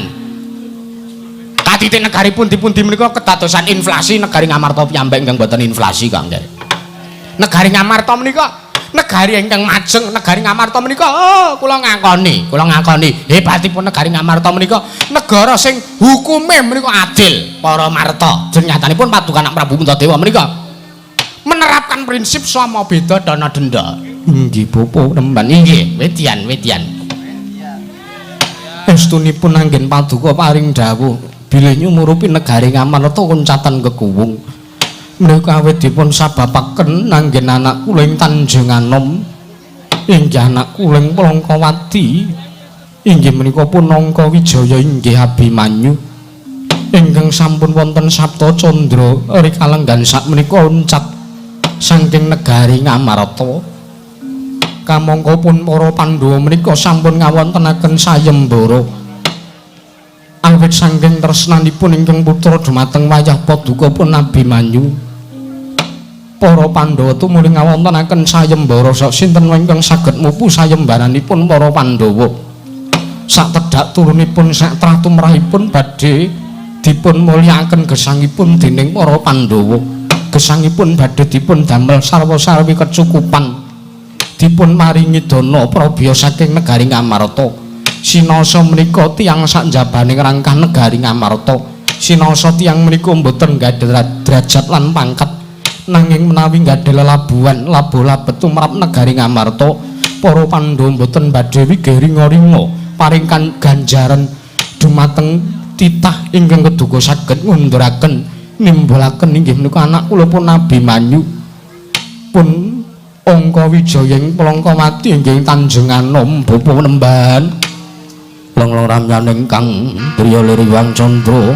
Katitik negari pundi-pundi menika kedadosan inflasi, negari Ngamarta piyambak ingkang mboten inflasi kok nggih. Negari Ngamarta menika negari ingkang majeng, negari Ngamarta menika oh kula ngakoni hebatipun negari Ngamarta menika negara sing hukume menika adil para marta. Jenyatanipun Paduka Anak Prabu Puntadewa menika menerapkan prinsip sama beda dana denda. Inggih bapa Nemban. Inggih, wedian wedian. Estunipun anggen paduka paring dawuh bilih nyumurupi negari Ngamarta koncatan kekuwung. Menika awit dipun sababaken anggen anak kula ing Tanjunganom, inggih anak kula ing Plangkawati, inggih menika Punangka Wijaya inggih Abimanyu ingkang sampun wonten Sapta Candra rikalenggan sakmenika uncat saking negari Ngamarta. Kamangka pun para Pandhawa menika sampun ngawontenaken sayembara. Awit saking tresnanipun ingkang putra dumateng wayah paduka pun Abimanyu, para Pandhawa tumuli ngawontenaken sayembara sok sinten ingkang saged mupu sayembaranipun para Pandhawa. Sak tedhak turunipun sak trah tumrahipun badhe dipun mulyakaken gesangipun dening para Pandhawa. Gesangipun badhe dipun damel sarwa-sarwi kecukupan. Dipun maringi dana prabya saking negari Ngamarta. Sinasa menika tiyang sak njabane ngrangkah negari Ngamarta. Sinaosa tiyang menika mboten gadhah derajat lan pangkat, nanging menawi gadhah lelabuhan labuh labet tumrap negari Ngamarta, para Pandhawa mboten badhe wigih ringa-ringa paring ganjaran dumateng titah ingkang keduga saged ngunduraken nimbulaken inggih menika anak kula pun Abimanyu pun Angka Wijaya ing Plangkawati inggih Tanjung Anom bapa Nemban. Long-long ramyaning kang driya liriwang candra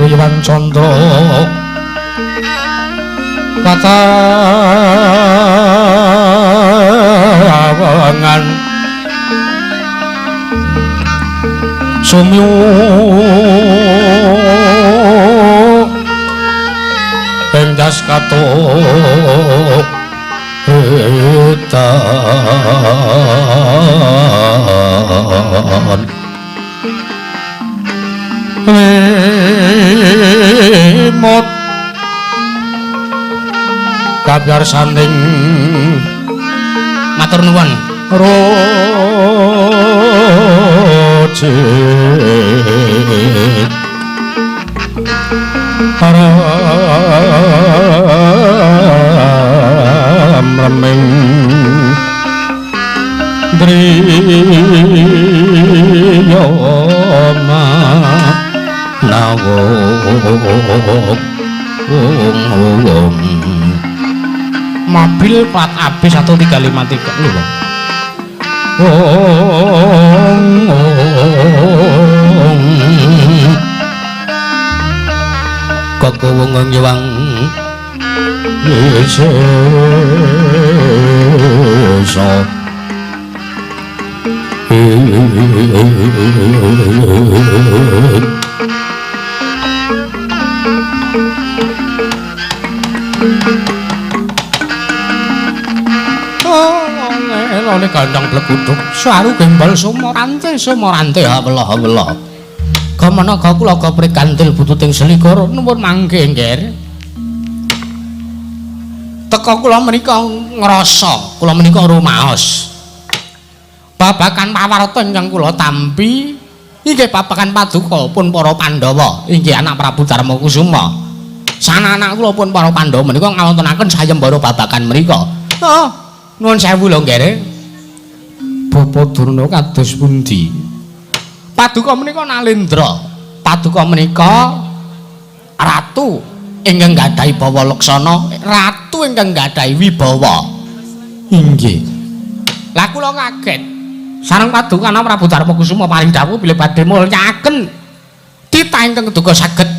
liriwang candra katawangan sumyu endas katuk etan limut kabyarsaning matur nuwun rojit remeng driya manawung. Mobil plat AB 1353 lho. Kekowong nyewang Yesa Lone gandang bleguduk saru gembal sumorante sumorante hawelah-hawelah. Gamana kula prikantil bututing selikur nuwun mangke nggih. Teka kula menika ngrasa kula menika rumaos. Babakan pawarta ingkang kula tampi inggih babakan paduka pun para Pandhawa inggih anak Prabu Darmakusuma. Sana anak kula pun para Pandhawa menika ngawontenaken sayembara babakan menika. Oh, nuwun sewu lho nggih. Bapa Durna kados pundi? Paduka menika Nalendra. Paduka menika ratu ingkang gadhahi bawa laksana, ratu ingkang gadhahi wibawa. Inggih. Lah kula kaget. Sareng paduka Prabu Darmakusuma paring dawuh bilih badhe mulyakaken titah ingkang keduga saged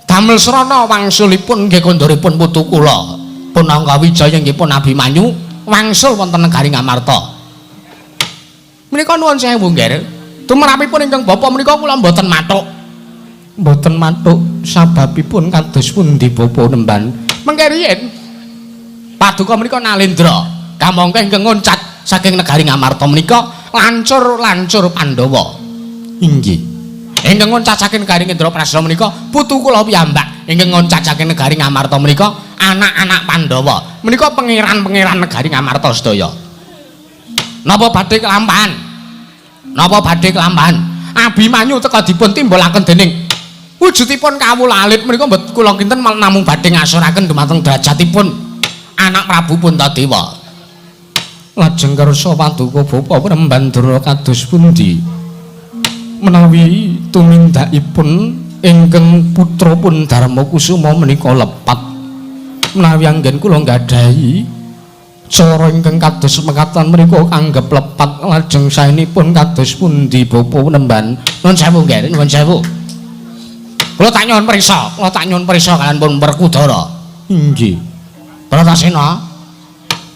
damel srana wangsulipun nggih kondoripun putu kula. Pun Angkawijaya nggih pun Abimanyu wangsul wonten negari Ngamarta. Menika nuwun sewu nggih. Tumrapipun ingkang bapa menika kula mboten mathuk. Mboten mathuk sababipun kados pundi bapa Nemban? Mengke riyin paduka menika Nalendra kamangka ingkang ngoncat saking negari Ngamarta menika lancur-lancur Pandhawa. Inggih. Ingkang ngoncat saking negari Indraprasta menika putu kula piyambak. Ingkang ngoncat saking negari Ngamarta menika anak-anak Pandhawa. Menika pangeran-pangeran negari Ngamarta sedaya. Napa badhe kelampahan? Napa badhe kelampahan? Abimanyu teka dipun timbulaken dening wujudipun kawula alit menika mbet kula kinten namung badhe ngasuraken dumateng derajatipun anak Prabu Puntadewa. Lajeng kersa paduka bapa Nemban Durna kados pundi? Menawi tumindakipun ingkang putra pun Darmakusuma menika lepat, menawi anggen kula nggadahi cara ingkang kados mekaten menika anggep lepat, lajeng saenipun kados pundi bapa Nemban? Nuwun sewu nggih, nuwun sewu. Kula tak nyuwun prisa, kula tak nyuwun prisa kalian pun Werkudara. Inggih. Bratasena.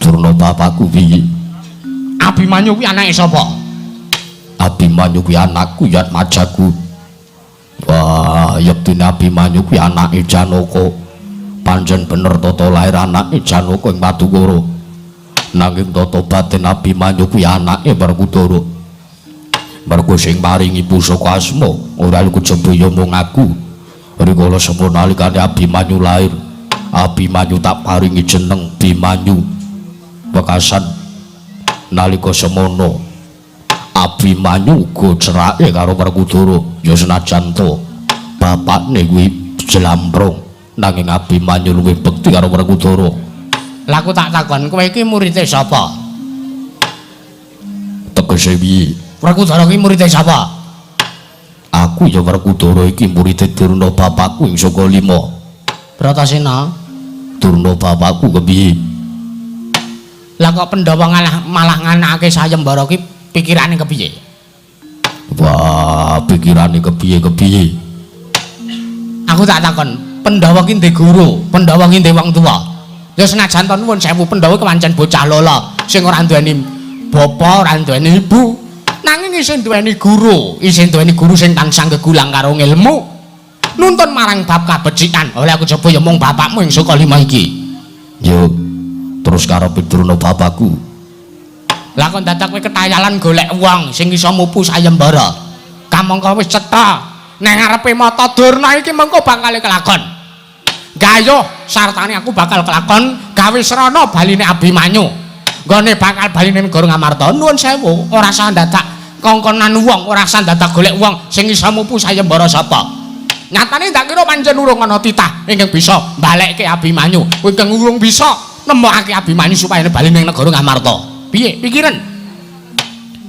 Durna bapakku piye? Abimanyu kuwi anake sapa? Abimanyu kuwi anakku ya Majaku. Wah, yektine Abimanyu kuwi anake Janaka. Pancen bener tata lahir anake Janaka ing Madukara. Nanging tata batin Abimanyu kuwi anake Werkudara. Mergo sing maringi pusaka asma ora kejaba ya mung aku. Rikala semono nalikane Abimanyu lahir, Abimanyu tak paringi jeneng Bimanyu. Wekasan nalika semono Abimanyu uga cerake karo Werkudara. Ya senajan to bapakne kuwi Jlamprong, nanging Abimanyu luwih bekti karo Werkudara. Lah aku tak takon, kowe iki murite sapa? Tegese piye? Werkudara iki murite sapa? Aku ya Werkudara iki murite Durna bapakku ing saka lima. Bratasena, Durna bapakku kepiye? Lah kok Pandhawa malah nganakake sayembara ki pikirane kepiye? Wah, pikirane kepiye-kepiye? Aku tak takon, Pandhawa ki ndek guru, Pandhawa ki ndek wong tuwa. Ya senajan to nuwun sewu, Pandhawa ki pancen bocah lolo sing ora duweni bapa, ora duweni ibu. Nanging isih duweni guru, isih duweni guru sing tansah gegulang karo ngilmu. Nuntun marang bab kabecikan. Oleh aku coba ya mung bapakmu ing saka lima iki. Yo, terus karepe Durna bapakku. Lah kok dadak kowe ketayalan golek wong sing iso mupu sayembara. Kamangka wis cetha nang ngarepe mata Durna iki mengko bakal kelakon. Gayuh sartane aku bakal kelakon gawe srana baline Abimanyu. Nggone bakal baline negara Ngamarta. Nuwun sewu, ora usah dadak kongkonan wong, ora usah dadak golek wong sing iso mupu sayembara sapa. Nyatane ndak kira pancen urung ana titah ingkang bisa mbalekke Abimanyu, ingkang urung bisa nemokake Abimanyu supaya bali ning negara Ngamarta. Piye pikiran?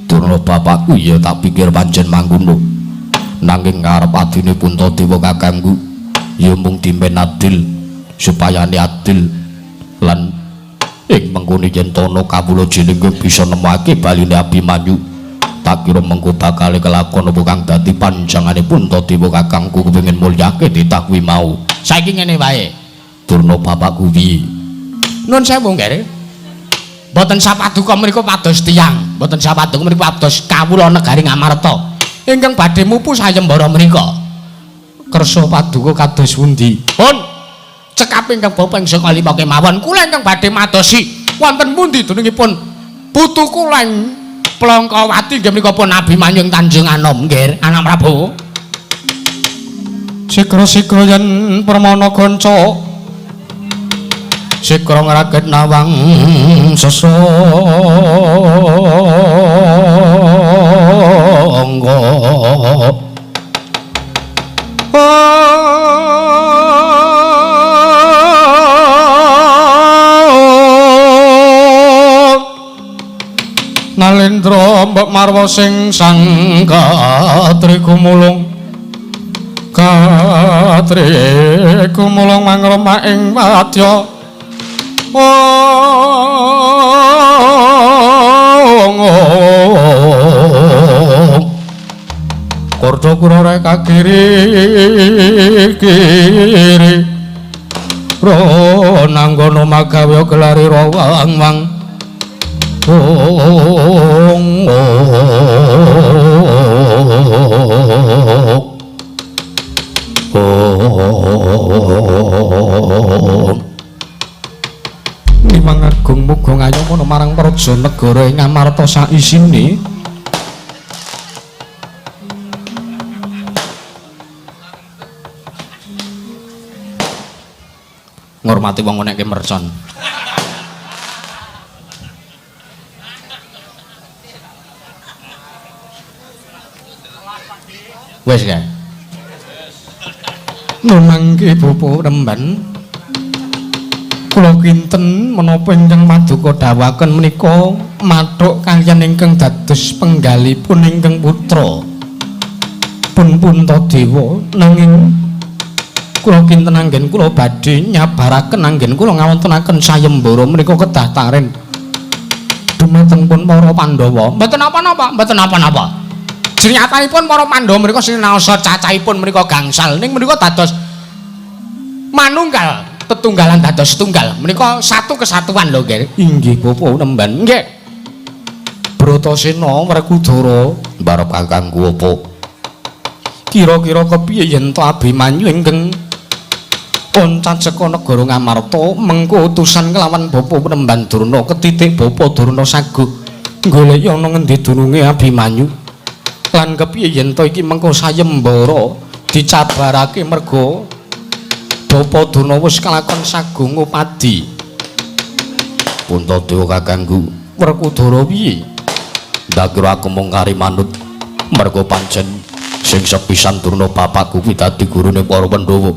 Durna bapakku ya tak pikir pancen mangkono. Nanging ngarep adine Puntadewa kakangku ya mung dimen adil supayane adil lan ing mengkone yen tono kawula jenenge bisa nemokake baline Abimanyu. Tak kira mengko bakal kelakon apa kang dadi panjangane Puntadewa kakangku kepengin mulyake titah kuwi mau. Saiki ngene wae. Durna bapakku piye? Nun sewu nggih. Mboten sapaduka mriku pados tiyang, mboten sapaduka mriku pados kawula negari Ngamarta ingkang badhe mupu sayembara mriku. Kersa paduka kados pundi? Pun cekap ingkang bapa ing saka lima kemawon kula ingkang badhe madosi wonten pundi dunungipun putu kula ing Plangkawati nggih menika pun Abimanyu ing Tanjung Anom nggih, anak Prabu. Sikra-sikra yen permana kanca sikra ngraged nawang sesangga. Nalendra mbok marwa sing sang katri gumulung katri gumulung mangrema ing wadya. Kordo kura reka kiri kiri ro nanggono magawe gelari rawang wang. Ong ong Nimang Agung muga ngayoma marang praja negara ing Ngamarta saisine. Ngormati wong nek mercon. Wes kae. Nunangke bapa remban. Kula kinten menapa ingkang maduka dawuhaken menika mathuk kaliyan ingkang dados penggalipun ingkang putra pun Puntadewa, nanging kula kinten anggen kula badhe nyabaraken anggen kula ngawontenaken sayembara menika kedah taren dumateng pun para Pandhawa. Mboten napa-napa, mboten napa-napa. Jenyatanipun para Pandhawa menika sinaosa cacahipun menika gangsal, ning menika dados manunggal, tetunggalan dados tunggal. Menika satu kesatuan lho nggih. Inggih bapa nemban. Nggih. Bratasena Werkudara mbarep kakangku apa? Kira-kira kepiye yen to Abimanyu ingkang oncat saka negara Ngamarta mengko utusan kelawan bapa Penemban Durna ketitik bapa Durna saguh goleki ana ngendi dununge Abimanyu lan kepiye yen to iki mengko sayembara dicabarake merga bapa Durna wis kelakon saguh ngupadi. Puntadewa kakangku Werkudara piye? Ndak kira aku mung kari manut mergo pancen sing sepisan Durna bapakku kuwi dadi gurune para Pandhawa.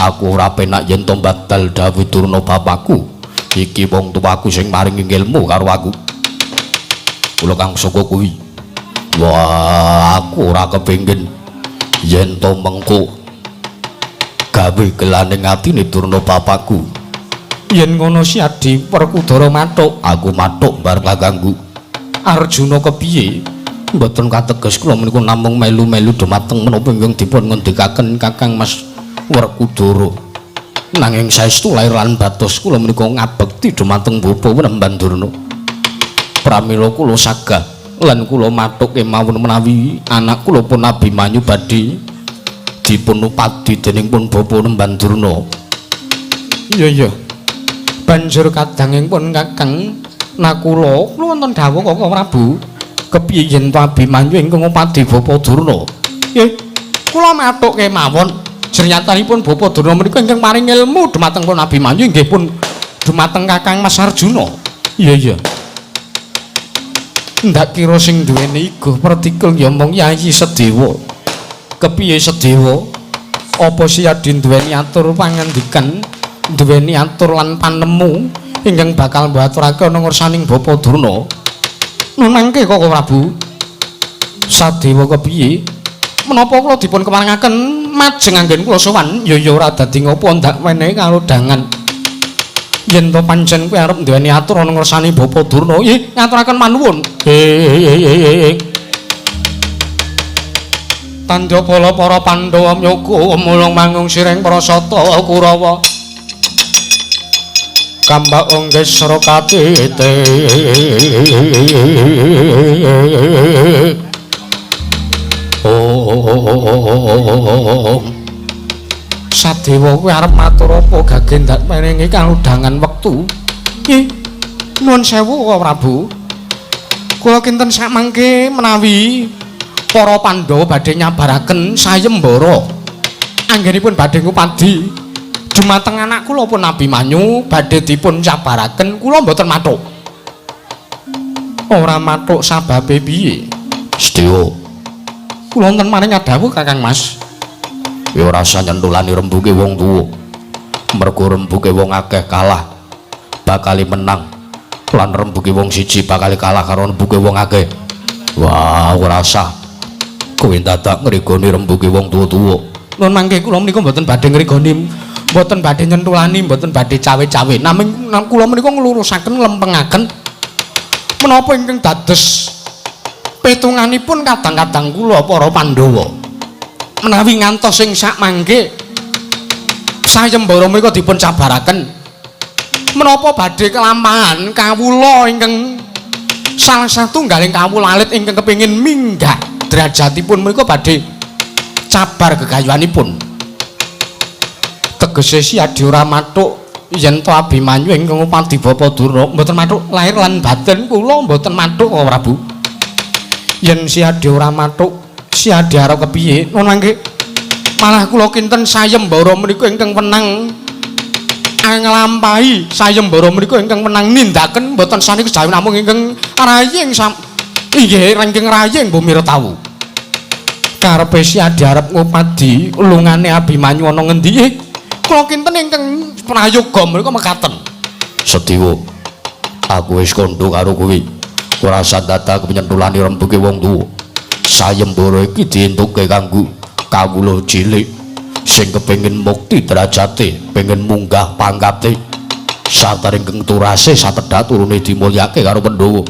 Aku ora penak yen to batal dawuh Durna bapakku. Iki wong tuaku sing maringi ilmu karo aku. Kula kang saka kuwi. Wah, aku ora kepengin yen to mengko gawe gelaning atine Durna bapakku. Yen ngono Siadi Werkudara mathuk, aku mathuk bar kakangku. Arjuna kepiye? Mboten kateges kula menika namung melu-melu dumateng menapa ingkang dipun ngendikaken Kakang Mas Werkudara. Nanging saestu lair lan batos kula menika ngabekti dumateng Bapa Penemban Durna. Pramila kula sagah lan kula mathuk kemawon menawi anak kula pun Abimanyu badhe dipun upadi dening pun Bapa Nemban Durna. Iya iya. Banjur kadanging pun Kakang Nakula, kula wonten dawuh Kaka Prabu. Kepiye yen to Abimanyu ingkang ngupadi Bapa Durna? Nggih, kula mathuk kemawon. Jernyatanipun Bapa Durna menika ingkang paring ilmu dumateng pun Abimanyu inggih pun dumateng Kakang Mas Arjuna. Iya iya. Ndak kira sing duweni iguh pertikul ya mung Yayi Sedewa. Kepiye Sedewa? Apa Siadi duweni atur pangandikan, duweni atur lan panemu ingkang bakal mbaturake ana ngersaning Bapa Durna? Nunangke Kaka Prabu. Sadewa kepiye? Menapa kula dipun keparengaken majeng anggen kula sowan? Ya ya ora dadi ngopo ndak wenehi kalodhangan. Yen to pancen kowe arep duweni atur ana ngersani Bapa Durna, nggih ngaturaken manuwun. Tandha bala para Pandhawa myoga mulung mangung sireng prasata Kurawa. Kambak ongges sra katite. Oh. Sadewa kowe arep matur apa gage ndak merengi kalodhangan wektu? Nggih. Nuwun sewu Kaka Prabu. Kula kinten samangke menawi para Pandhawa badhe nyabaraken sayembara. Anggenipun badhe ngupadi dumateng anak kula pun Abimanyu badhe dipun cabaraken, kula mboten mathuk. Ora mathuk sababe piye? Sedewa. Kula wonten maring dawuh Kakang Mas. Ya ora usah nyentulani rembuke wong tuwa. Mergo rembuke wong akeh kalah bakal menang. Lan rembuke wong siji bakal kalah karo rembuke wong akeh. Wah, ora usah. Kowe dadak ngregoni rembuke wong tuwa-tuwa. Nun mangke kula menika mboten badhe ngregoni, mboten badhe nyentulani, mboten badhe cawe-cawe. Naming kula menika nglurusaken lempengaken menapa ingkang dados petunganipun kadang-kadang kula para Pandhawa. Menawi ngantos sing sakmangke sayembara menika dipun cabaraken, menapa badhe kelampahan kawula ingkang salah satunggaling kawula alit ingkang kepengin minggah derajatipun menika badhe cabar gegayuhanipun. Tegese Siadi ora mathuk yen to Abimanyu ingkang ngupadi Bapa Durna, mboten mathuk lahir lan batin kula mboten mathuk Kaka Prabu. Yen Siadi ora mathuk, Siadi arep kepiye? Nun mangke malah kula kinten sayembara menika ingkang wenang nglampahi sayembara menika ingkang wenang nindaken mboten sani kejawi namung ingkang raying inggih ingkang raying bumi retawu. Karepe Siadi arep ngupadi lungane Abimanyu ana ngendi? Kula kinten ingkang prayoga menika mekaten. Sedewa, aku wis kandha karo kowe. Ora usah dadak penyentulani rembuke wong tuwa. Sayembara iki dientuke kanggo kawula cilik sing kepengin mukti derajate, pengen munggah pangkate. Sarta ingkang turase satedha turune dimulyake karo Pandhawa.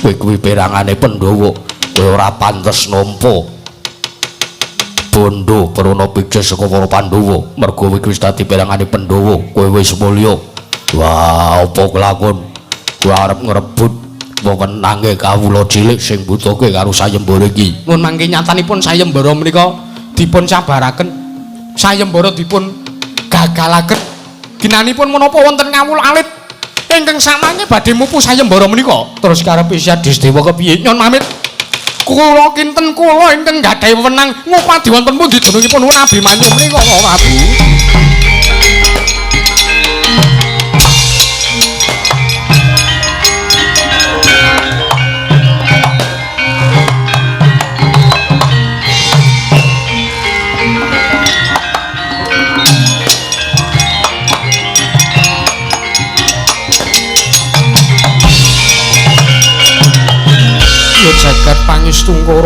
Kowe kuwi perangane Pandhawa, kowe ora pantes nampa bondo prana pijeh saka para Pandhawa. Mergo kowe wis dadi perangane Pandhawa, kowe wis mulya. Wah, apa kelakon? Kowe arep ngrebut wewenange kawula cilik sing butuhke karo sayembara iki. Mun mangke nyatanipun sayembara menika dipun cabaraken, sayembara dipun gagalaken. Ginanipun menapa wonten kawula alit ingkang samangke badhe mupu sayembara menika. Terus karepe Siadi Sedewa kepiye? Nyon pamit. Kula kinten kula ingkang gadhahi wewenang ngupadi wonten pundi jenengipun Abimanyu menika Kaka Prabu.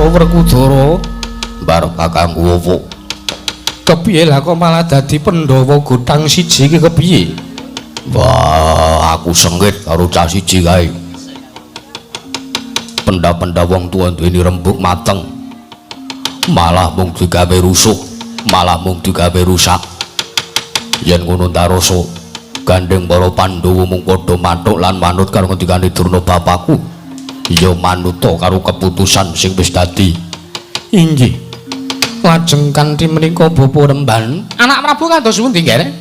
Bathara Werkudara? Bar kakangku opo? Kepiye lah kok malah dadi Pandhawa gotang siji iki kepiye? Wah, aku sengit karo cah siji kae. Pendha-pendha wong tuwa duweni rembug mateng. Malah mung digawe rusuh, malah mung digawe rusak. Yen ngono ndarasa gandeng para Pandhawa mung padha mathuk lan manut karo ngendikane Durna bapakku. Ya manuta karo keputusan sing wis dadi. Inggih. Lajeng kanthi menika Bapa Remban, anak Prabu kados pundi nggih?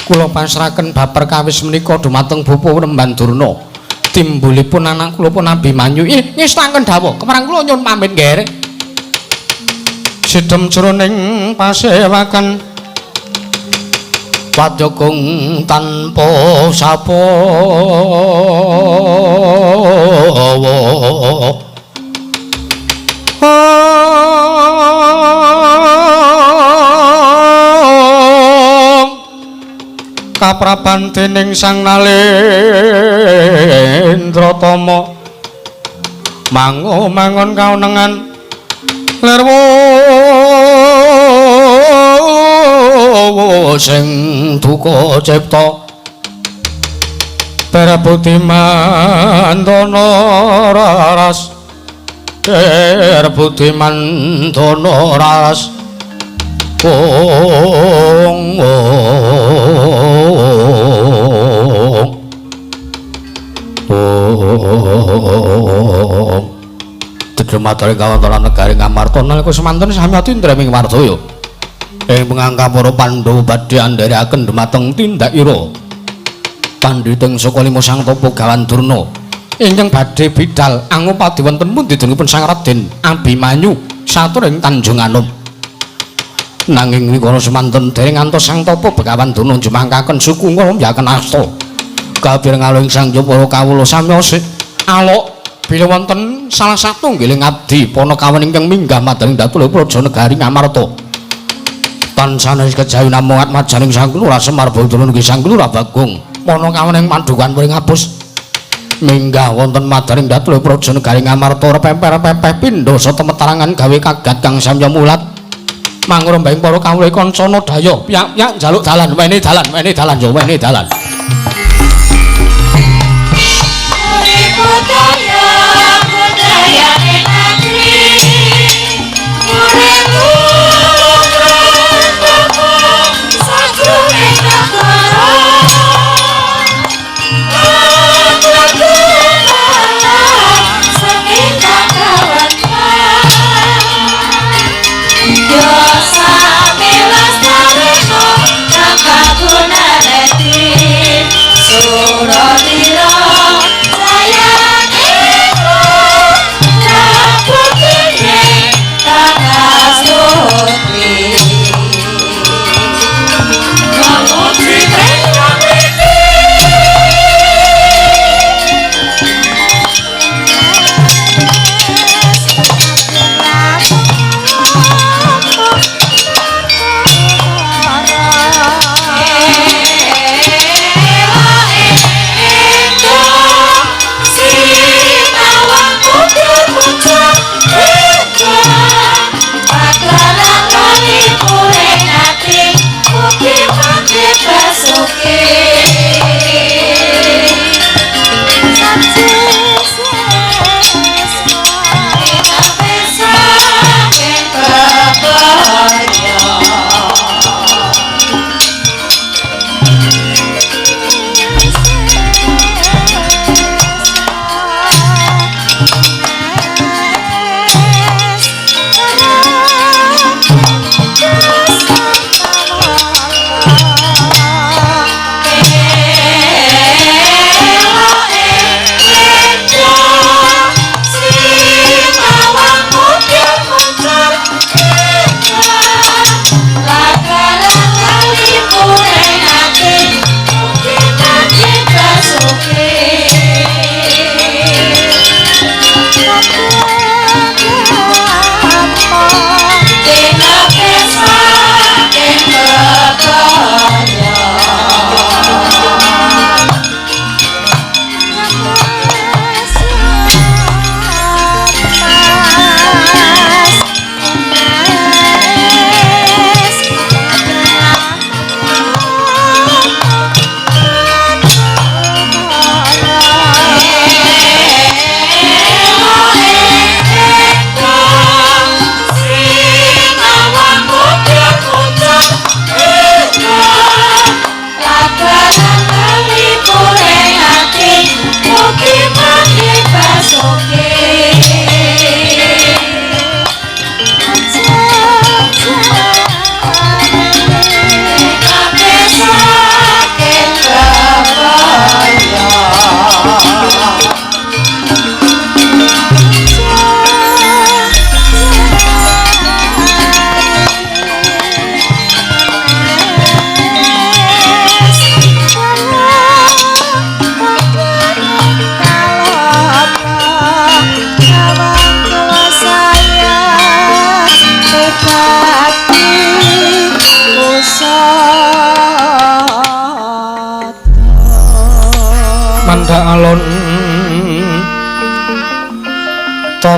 Kula pasrahaken bab perkawis menika dumateng Bapa Remban Durna. Timbulipun anak kula pun Abimanyu. Ih, ngestaken dawuh. Kemarang kula nyuwun pamit nggih. Sidem jroning pasewakan Wadyakung tanpa sapa. Kapraban dening Sang Nalendra Tama mango mangon kaunengan lirwo sing duka cipta Prabuti Mandana raras Prabuti Mandana raras ong ong Dedemataring kawontenan negari Ngamarta nalika semanten sami atindra ing Wardaya ing pengangka para Pandhawa badhe andherekaken dumateng tindakira pandhiting saka lima sang tapa Gawan Durna ingkang badhe bidal angupadi wonten pundi denipun Sang Raden Abimanyu satur ing Tanjung Anom. Nanging wikala semanten dereng ngantos Sang Tapa Begawan Durna jumangkaken suku nglomyaken asta kabeh ngaling sang para kawula sami alok bilih wonten salah satunggiling abdi panakawan ingkang minggah madhaning dhateng Praja Negari Ngamarta. Tansah kejawi namung atmajaning Sang Kelurahan Semar Baudana nggih Sang Kelurahan Bagong panakawan ing Pandhukan Puring Apus minggah wonten madhaning dhateng Praja Negari Ngamarta pemper-pepeh pindha sata metarangan gawe kagat kang samya mulat mangrembahing para kawula kancana daya piyak-piyak njaluk dalan wene dalan wene dalan yo wene dalan.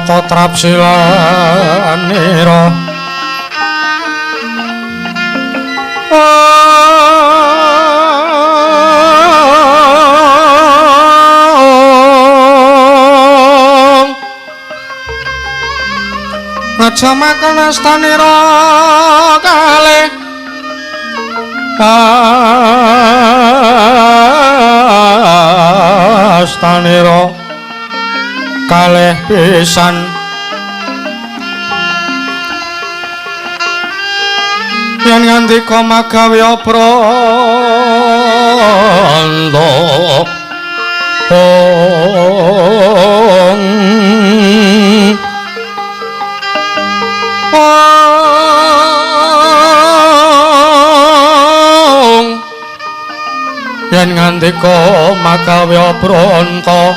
nata trapsilanira. Aja makan astanira kalih astanira kalih pisan yen ngandika magawe apranta. Yen ngandika magawe apranta.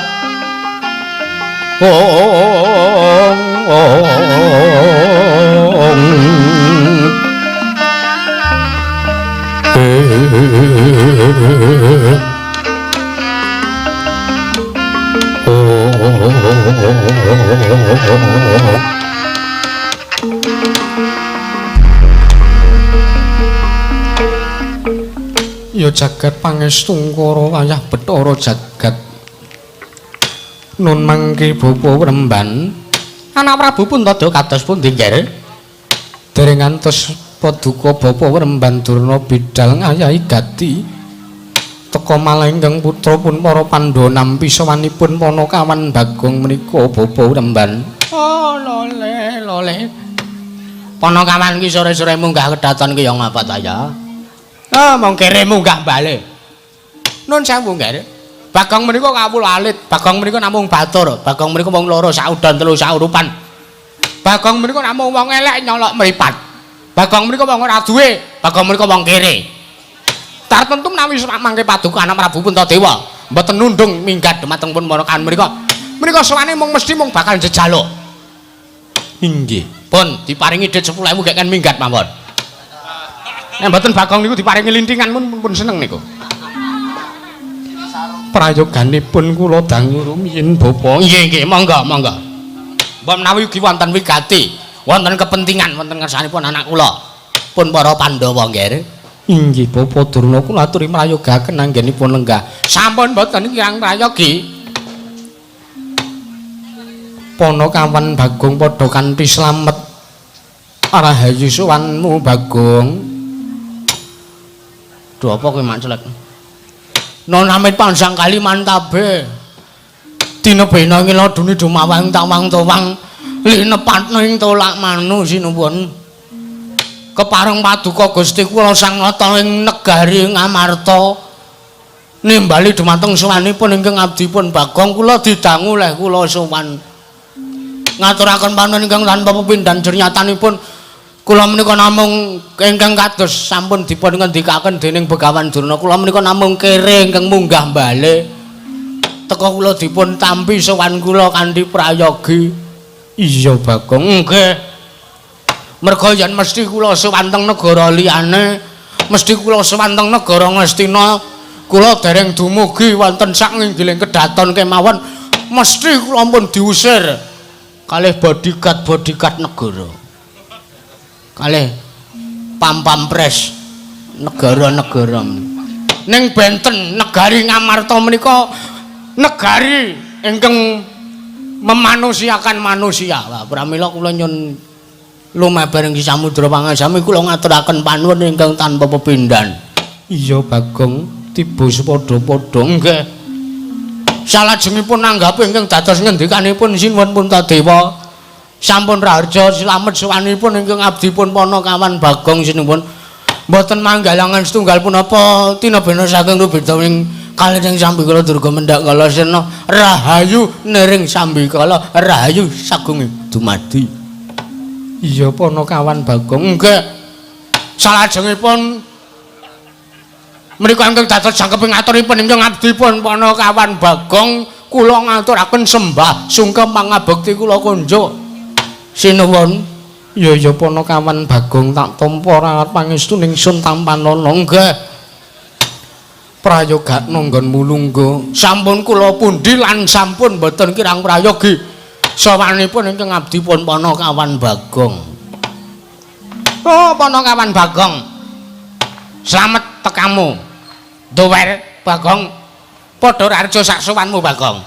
Ya jagat pangestungkara wayah Bathara jagat. Nun mangke bapa Wremban. Anak Prabu Puntada kados pundi nggih? Dereng ngantos paduka bapa Wremban Durna bidal ngayahi gati. Teka malah ingkang putra pun para Pandhawa nampi sowanipun Panakawan Bagong menika bapa Wremban. Oh lole lole. Panakawan ki sore-sore munggah kedaton ki ya ngapa ta ya? Ah mong kere munggah bali. Nun sewu nggih. Bagong menika kawula alit, Bagong menika namung batur, Bagong menika wong loro saudon telu saurupan. Bagong menika namung wong elek nyolok mripat. Bagong menika wong ora duwe, Bagong menika wong kere. Tartemtu menawi mangke paduka anak Prabu Puntadewa mboten nundung minggat dhumateng pun Panakawan menika. Menika sowane mung mesti mung bakal njejaluk. Inggih. Pun diparingi dhuwit 10.000 gek kan minggat mawon. Nek mboten Bagong niku diparingi lintingan pun seneng niku. Prayoganipun kula dangu rumiyin bapa. Nggih nggih monggo monggo. Mbok menawi ugi wonten wigati, wonten kepentingan wonten ngersanipun anak kula pun para Pandhawa nggih. Inggih bapa Durna kula aturi mrayogaken anggenipun lenggah. Sampun mboten kirang prayogi. Panakawan Bagong padha kanthi slamet. Rahayu sowanmu Bagong. Duh apa kowe mak celek? Nonamit pansang kali mantabe. Dina bena ing ladune dumawang tawang towang linepatna ing tolak manu sinuwun. Kepareng paduka Gusti kula Sang Nata ing negari Ngamarta. Nimbali dumateng sowanipun ingkang abdipun Bagong kula didangu leh kula sowan. Ngaturaken panuwun ingkang tanpa pepindhan jernyatanipun kula menika namung ingkang kados sampun dipun ngendikaken dening Begawan Durna kula menika namung kere ingkang munggah bale. Teka kula dipun tampi sowan kula kanthi prayogi. Iya Bagong. Nggih. Merga yen mesti kula sowan teng negara liyane, mesti kula sowan teng negara Ngastina, kula dereng dumugi wonten sak nginggiling kedaton kemawon, mesti kula pun diusir kalih bodyguard-bodyguard negara. Kalih pam-pampres negara-negara. Ning benten negari Ngamarta menika negari ingkang memanusiakan manusia. Wah, pramila kula nyun lumebar ing samudra pangasami kula ngaturaken panuwun ingkang tanpa pepindhan. Iya Bagong, tiba sepadha-padha. Nggih. Salajengipun nanggapi ingkang dados ngendikanipun Sinuwun Puntadewa sampun raharja slamet sowanipun ingkang abdipun Panakawan Bagong sinuwun mboten manggalangan setunggal punapa tinebena saking rubeda ing kalih sambikala durga mendhak kala sena rahayu niring sambikala rahayu sagung dumadi. Iya Panakawan Bagong. Nggih. Salajengipun menika ingkang dados jangkeping aturipun ingkang abdipun Panakawan Bagong kula ngaturaken sembah sungkem pangabekti kula kunjuk. Sinuwun. Ya ya Panakawan Bagong tak tampa rawat pangestu ningsun tampanana. Nggih. Prayogakna nggonmu lungguh. Sampun kula pundi lan sampun mboten kirang prayogi. Sowanipun ingkang abdi pun Panakawan Bagong. Oh, Panakawan Bagong. Slamet tekamu. Duwer Bagong. Padha raharja sak sowanmu Bagong.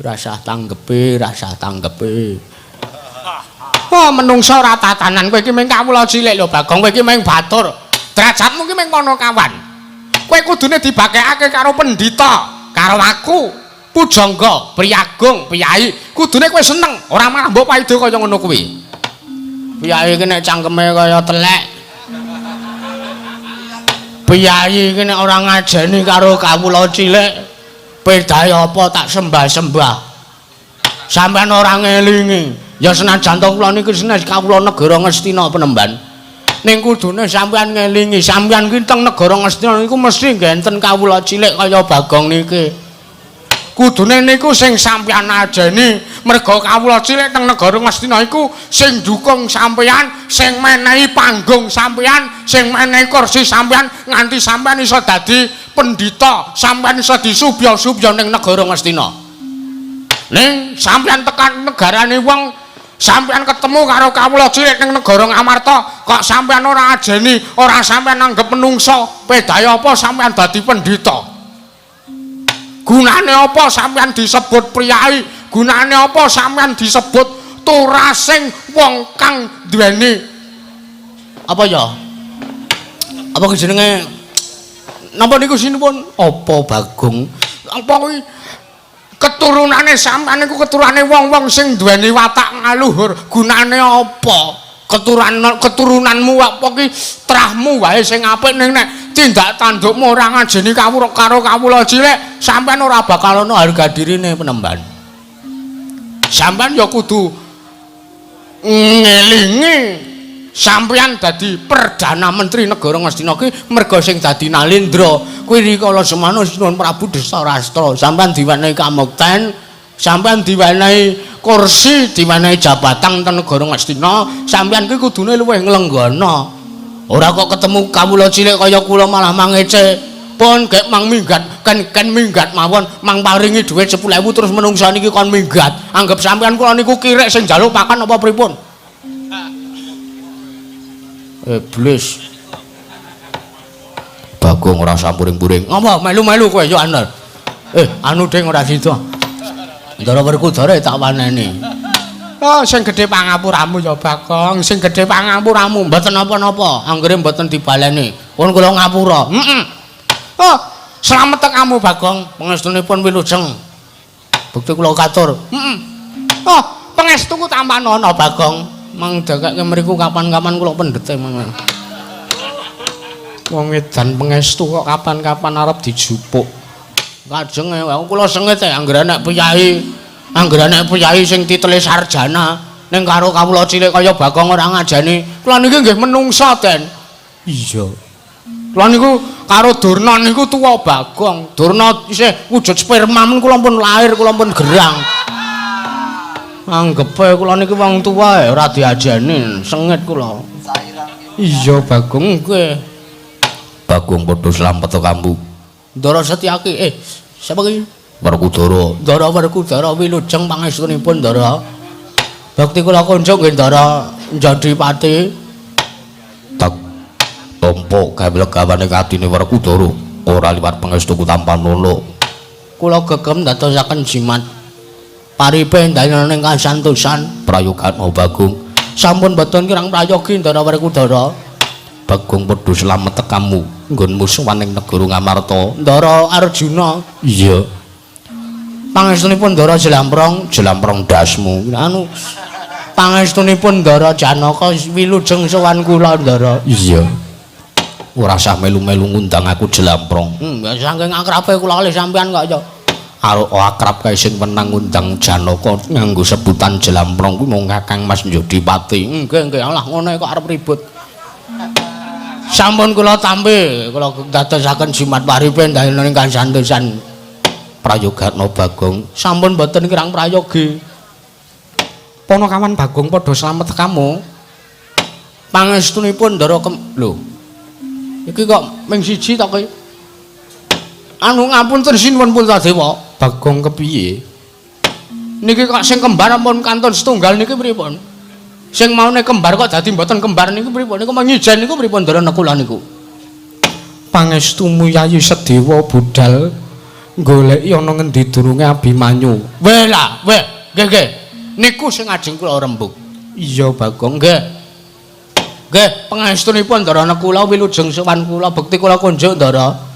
Rasah tanggepe, rasah tanggepe. Oh, menungsa ora tatanan kowe iki mung kawula cilik lho Bagong, kowe iki mung batur. Derajatmu iki mung Panakawan. Kowe kudune dibakekake karo pendhita, karo aku. Pujangga, priyagung, piyai, kudune kowe seneng, ora malah mbok paido kaya ngono kuwi. Piyai iki nek cangkeme kaya telek. Piyai iki nek ora ngajeni karo kawula cilik, pedahe apa tak sembah-sembah. Sampeyan ora ngelingi. Ya senajan to kula niki senes kawula negara Ngastina penemban. Ning kudune sampeyan ngelingi, sampeyan ki teng negara Ngastina niku mesti ngenten kawula cilik kaya Bagong niki. Kudune niku sing sampeyan ajeni, merga kawula cilik teng negara Ngastina iku sing dukung sampeyan, sing menehi panggung sampeyan, sing menehi kursi sampeyan nganti sampeyan iso dadi pendhita, sampeyan iso disubya-subya ning negara Ngastina. Ning sampeyan tekan negarane wong, sampeyan ketemu karo kawula cilik ning negara Ngamarta, kok sampeyan ora ajeni, ora sampeyan anggap menungsa, pedahe apa sampeyan dadi pendhita? Gunane apa sampeyan disebut priyai? Gunane apa sampeyan disebut turasing wong kang duweni apa ya? Apa jenenge? Napa niku sinuwun? Apa Bagong? Apa kuwi keturunane sampeyan niku keturunane wong-wong sing duweni watak ngaluhur. Gunane apa? Keturunanmu apa ki trahmu wae sing apik, ning nek tindak tandukmu ora ngajeni kawula karo kawula cilik, sampeyan ora bakal ana harga dirine penemban. Sampeyan ya kudu ngelingi sampeyan dadi Perdana Menteri Negara Ngastina ki merga sing dadi Nalendra kuwi rikala semana Sinuwun Prabu Destarastra. Sampeyan diwenehi kamukten, sampeyan diwenehi kursi, diwenehi jabatan teng negara Ngastina, sampeyan ki kudune luwih nglenggana. Ora kok ketemu kawula cilik kaya kula malah mangece. Pun gek mang minggat, ken minggat mawon, mang paringi dhuwit 10.000 terus menungsa niki kon minggat. Anggap sampeyan kula niku kirek sing njaluk pakan apa pripun? Iblis. Bagong ora sampuring-puring. Ngapa melu-melu kowe yo anel. Anu ding ora sida. Ndara Werkudara tak waneni. Oh, sing gedhe pangapuramu ya Bagong, sing gedhe pangapuramu mboten napa-napa, anggere mboten dibaleni. Pun kula ngapura. Heeh. Oh, slamet kamu Bagong, pangestunipun wilujeng. Bukti kula katur. Heeh. Oh, pangestuku tampanono Bagong. Mang dagake mriku kapan-kapan kula pendhete mang. Wong edan pangestu kok kapan-kapan arep dijupuk. Kajeng kula sengit anggere nek piyai, anggere nek piyai sing titele sarjana ning karo kawula cilik kaya Bagong ora ngajeni. Kula niki nggih menungsa, Den. Iya. Kula niku karo Durna niku tuwa Bagong. Durna isih wujud sperma men kula pun lahir, kula pun gerang. Anggepe kula niki wong tuwa ora diajeni, sengit kula. Iya Bagong nggih. Bagong padha slamet kambu. Ndara Setyaki, sapa ki? Werkudara. Ndara Werkudara wilujeng pangestunipun Ndara. Bakti kula kunjuk nggih Ndara Njadipati. Tak tampa gawe legawane atine Werkudara ora liwat pangestuku tampa nono. Kula gegem dadosaken jimat. Paripe ndayana ing kasantosan. Prayogana Bagong. Sampun boten kirang prayogi Ndara Werkudara. Bagong padha slamet tekamu nggonmu sowan ing negara Ngamarta. Ndara Arjuna. Iya. Pangestunipun Ndara Jlamprong, Jlamprong dasmu. Anu pangestunipun Ndara Janaka wilujeng sowan kula Ndara. Iya. Ora usah melu-melu ngundang aku Jlamprong. Saking akrabe kula kalih sampean kok ya. Arep akrab kae sing wenang ngundang Janaka nganggo sebutan Jlamprong kuwi mung Kakang Mas Njodipati. Nggih, nggih, alah ngono kok arep ribut. Sampun kula tampi, kula dadosaken jimat paripe ndayana ing kasantosan. Prayogana Bagong. Sampun boten kirang prayogi. Panakawan Bagong padha slamet tekamu. Pangestunipun Ndara lho. Iki kok ming siji to kowe? Anu ngapunten sinuwun Puntadewa. Bagong kepiye? Niki kok sing kembar ampun kantun setunggal niki pripun? Sing maune kembar kok dadi mboten kembar niku pripun? Niku mengijen niku pripun Ndara Nakula niku? Pangestumu Yayi Sedewa budal goleki ana ngendi durunge Abimanyu. Weh lah, weh, nggih nggih. Niku sing ajeng kula rembug. Iya Bagong. Nggih. Nggih, pangestunipun Ndara Nakula wilujeng sowan kula, bekti kula kunjuk Ndara.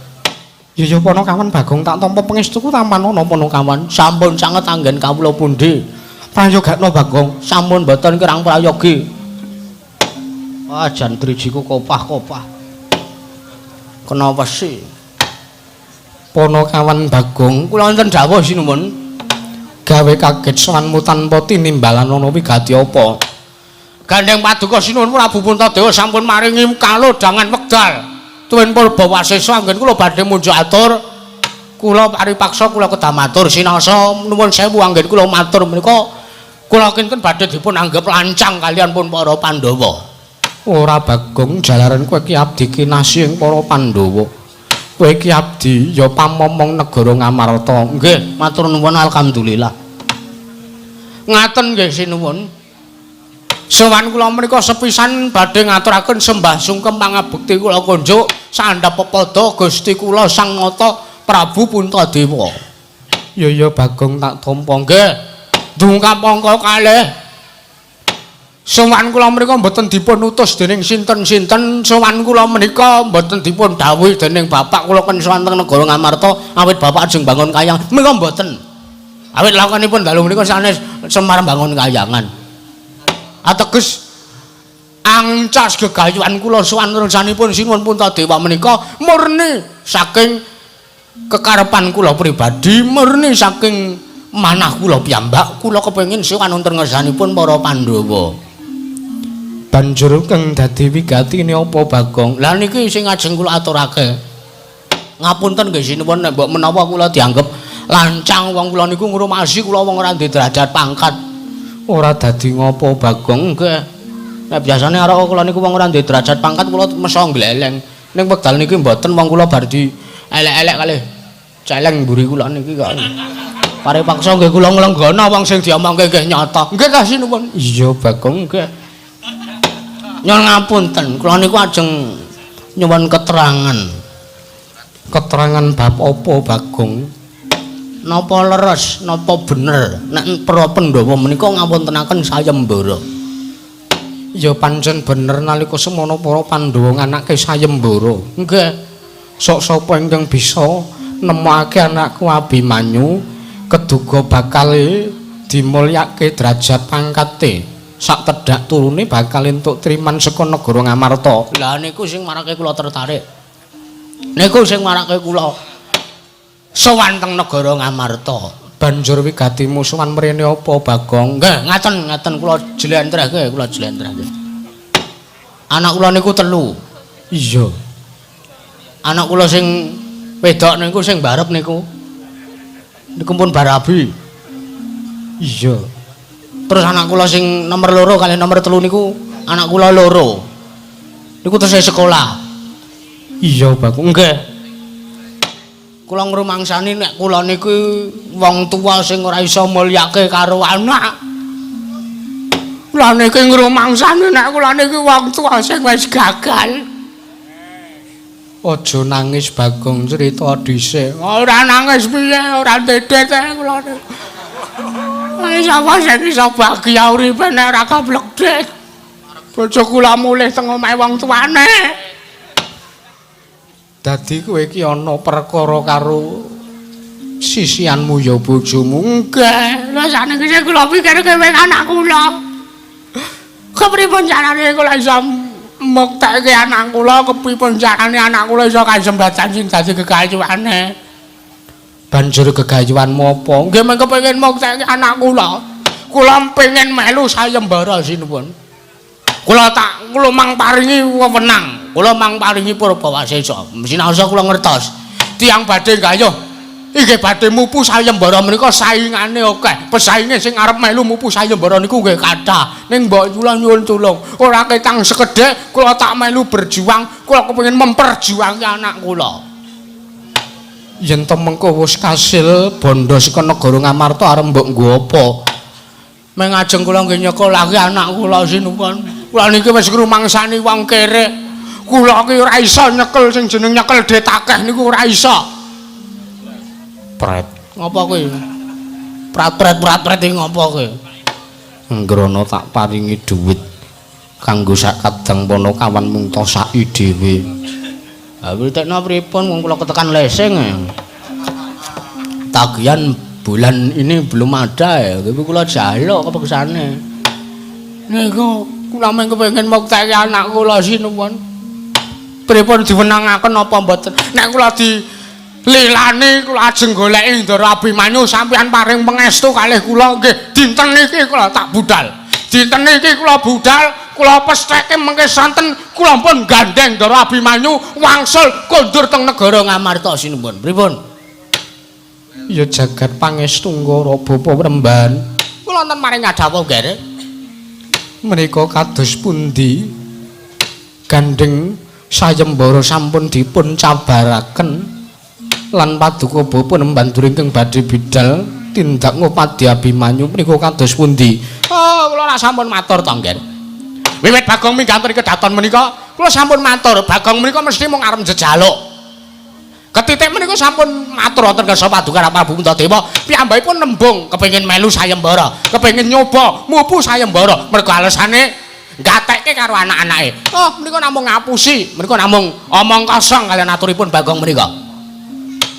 Ya ya Panakawan Bagong tak tampa pangestuku taman ana Panakawan. Sampun sanget anggen kawula pundi? Prayogakno Bagong. Sampun mboten kirang prayogi. Wah, jan drijiku kopah-kopah. Kena wesi. Panakawan Bagong, kula wonten dawuh sinuwun. Gawe kaget sowanmu tanpa tinimbalan ana wigati apa? Gandeng paduka sinuwun Prabu Puntadewa sampun maringi kalodhangan wekdal. Tuwin Purba Wasesa anggen kula badhe munjuk atur. Kula paripaksa kula kedah matur sinasa nuwun sewu anggen kula matur menika kula kinten badhe dipun anggep lancang kalian pun para Pandhawa. Ora Bagong, jalaran kowe ki abdi kinasih ing para Pandhawa. Kowe ki abdi ya pamomong negara Ngamarta. Nggih, matur nuwun alhamdulillah. Ngaten nggih sinuwun. Sowan kula menika sepisan badhe ngaturaken sembah sungkem pangabekti kula kunjuk sandhap pepada Gusti kula Sang Nata Prabu Puntadewa. Ya ya Bagong tak tampa. Nggih. Dungkap angka kalih. Sowan kula menika mboten dipun utus dening sinten-sinten, sowan kula menika mboten dipun dawuhi dening bapak kula ken sowan teng negara Ngamarta awit bapak ajeng bangun kayang. Menika mboten. Awit lakonipun dalu menika sanes Semar bangun kayangan. Ateges ancas gegayuhan kula sowan rencanipun Sinuwun Puntadewa menika murni saking kekarepan kula pribadi, murni saking manah kula piyambak, kula kepengin sowan wonten ngersanipun para Pandhawa. Banjur kang dadi wigatine apa Bagong? Lah niki sing ajeng kula aturake. Ngapunten nggih sinuwun nek mbok menawa kula dianggep lancang, wong kula niku ngrumasi kula wong ora duwe derajat pangkat. Ora dadi ngopo Bagong? Nggih. Nek biasane arek kula niku wong ora duwe derajat pangkat kula meso gleleng. Ning wekdal niki mboten, wong kula bar di elek-elek kalih celeng mburi kula niki kok. Paripaksa nggih kula nglenggana wong sing diomongke nggih nyata. Nggih ta sinuwun? Iya Bagong nggih. Nyuwun ngapunten, kula niku ajeng nyuwun keterangan. Keterangan bab apa Bagong? Napa leres, napa bener nek para Pandhawa menika ngawontenaken sayembara? Ya pancen bener nalika semono para Pandhawa nganake sayembara. Nggih. Sok sapa ingkang bisa nemokake anakku Abimanyu keduga bakale dimulyake derajat pangkate. Sak tedhak turune bakal entuk triman saka negara Ngamarta. Lah niku sing marake kula tertarik. Niku sing marake kula sowan teng negara Ngamarta. Banjur wigatimu sowan mrene apa Bagong? Nggih, ngaten ngaten kula jlentrehke, kula jlentrehke. Anak kula niku telu. Iya. Anak kula sing wedok niku sing barep niku. Niku pun barabi. Iya. Terus anak kula sing nomor loro kali nomor telu niku anak kula loro. Niku tesih sekolah. Iya Bagong. Nggih. Kula ngrumangsani nek kula niku wong tuwa sing ora iso mulyake karo anak. Kula niki ngrumangsani nek kula niki wong tuwa sing wis gagal. Aja nangis Bagong, crita dhisik. Ora nangis piye, ora dedet kula niku. Wis apa sing iso bahagia uripe nek ora kablek det. Bojo kula mulih teng omahe wong tuane. Dadi kowe iki ana perkara karo sisianmu ya bojomu? Nggih. Lah sakniki sing kula pikirke wing anak kula. Kepripun carane kula iso muktekke anak kula, kepripun carane anak kula iso kasembatan sing dadi gegayuhane? Banjur gegayuhanmu apa? Nggih mung kepengin muktekke anak kula. Kula pengin melu sayembara sinuwun. Kula tak kula mang paringi wewenang, kula mang paringi Purba Wasesa. Sinaosa kula ngertos. Tiyang badhe gayuh inggih badhe mupu sayembara menika saingane akeh. Pesainge sing arep melu mupu sayembara niku nggih kathah. Ning mbok kula nyuwun tulung, ora ketang sekedhik kula tak melu berjuang, kula kepengin memperjuangke anak kula. Yen to mengko wis kasil bondo saka negara Ngamarta arep mbok nggo apa? Meng ajeng kula nggih nyekolahke anak kula sinuwun. Kula niki wis ngrumangsani wong kere. Kula ki ora iso nyekel sing jeneng nyekel dhuwit akeh niku ora iso. Pret. Ngopo kuwi? Prat-pret-prat-pret iki ngopo kuwi? Ngrono tak paringi dhuwit kanggo sak kadang ponokawan mung tosaki dhewe. Ha mritekno pripun wong kula ketekan lesing. Tagihan bulan ini belum ada ya, tapi kula jaluk kepeksane. Niku kula mung kepengin mukteke anak kula sinuwun. Pripun diwenangaken apa mboten? Nek kula dililani kula ajeng goleki Ndara Abimanyu sampeyan paring pangestu kalih kula nggih dinten niki kula tak budal. Dinten niki kula budal, kula pestheke mengke sonten kula pun gandeng Ndara Abimanyu wangsul kondur teng negara Ngamarta sinuwun. Pripun? Ya jagat pangestu ngara bapa Premban. Kula wonten maring ngadhawuh nggih. Menika kados pundi? Gandeng sayembara sampun dipun cabaraken lan paduka bapa Nembandur ingkang badhe bidal tindak ngupadi Abimanyu menika kados pundi? Oh, kula lak sampun matur to nggih. Wiwit Bagong minggat mriki kedaton menika, kula sampun matur, Bagong menika mesti mung arep njejaluk. Ketitik menika sampun matur wonten kersa paduka Prabu Puntadewa, piyambakipun nembung kepengin melu sayembara, kepengin nyoba mupu sayembara, mergo alesane gatekke karo anak-anake. Oh, menika namung ngapusi, menika namung omong kosong kaliyan aturipun Bagong menika.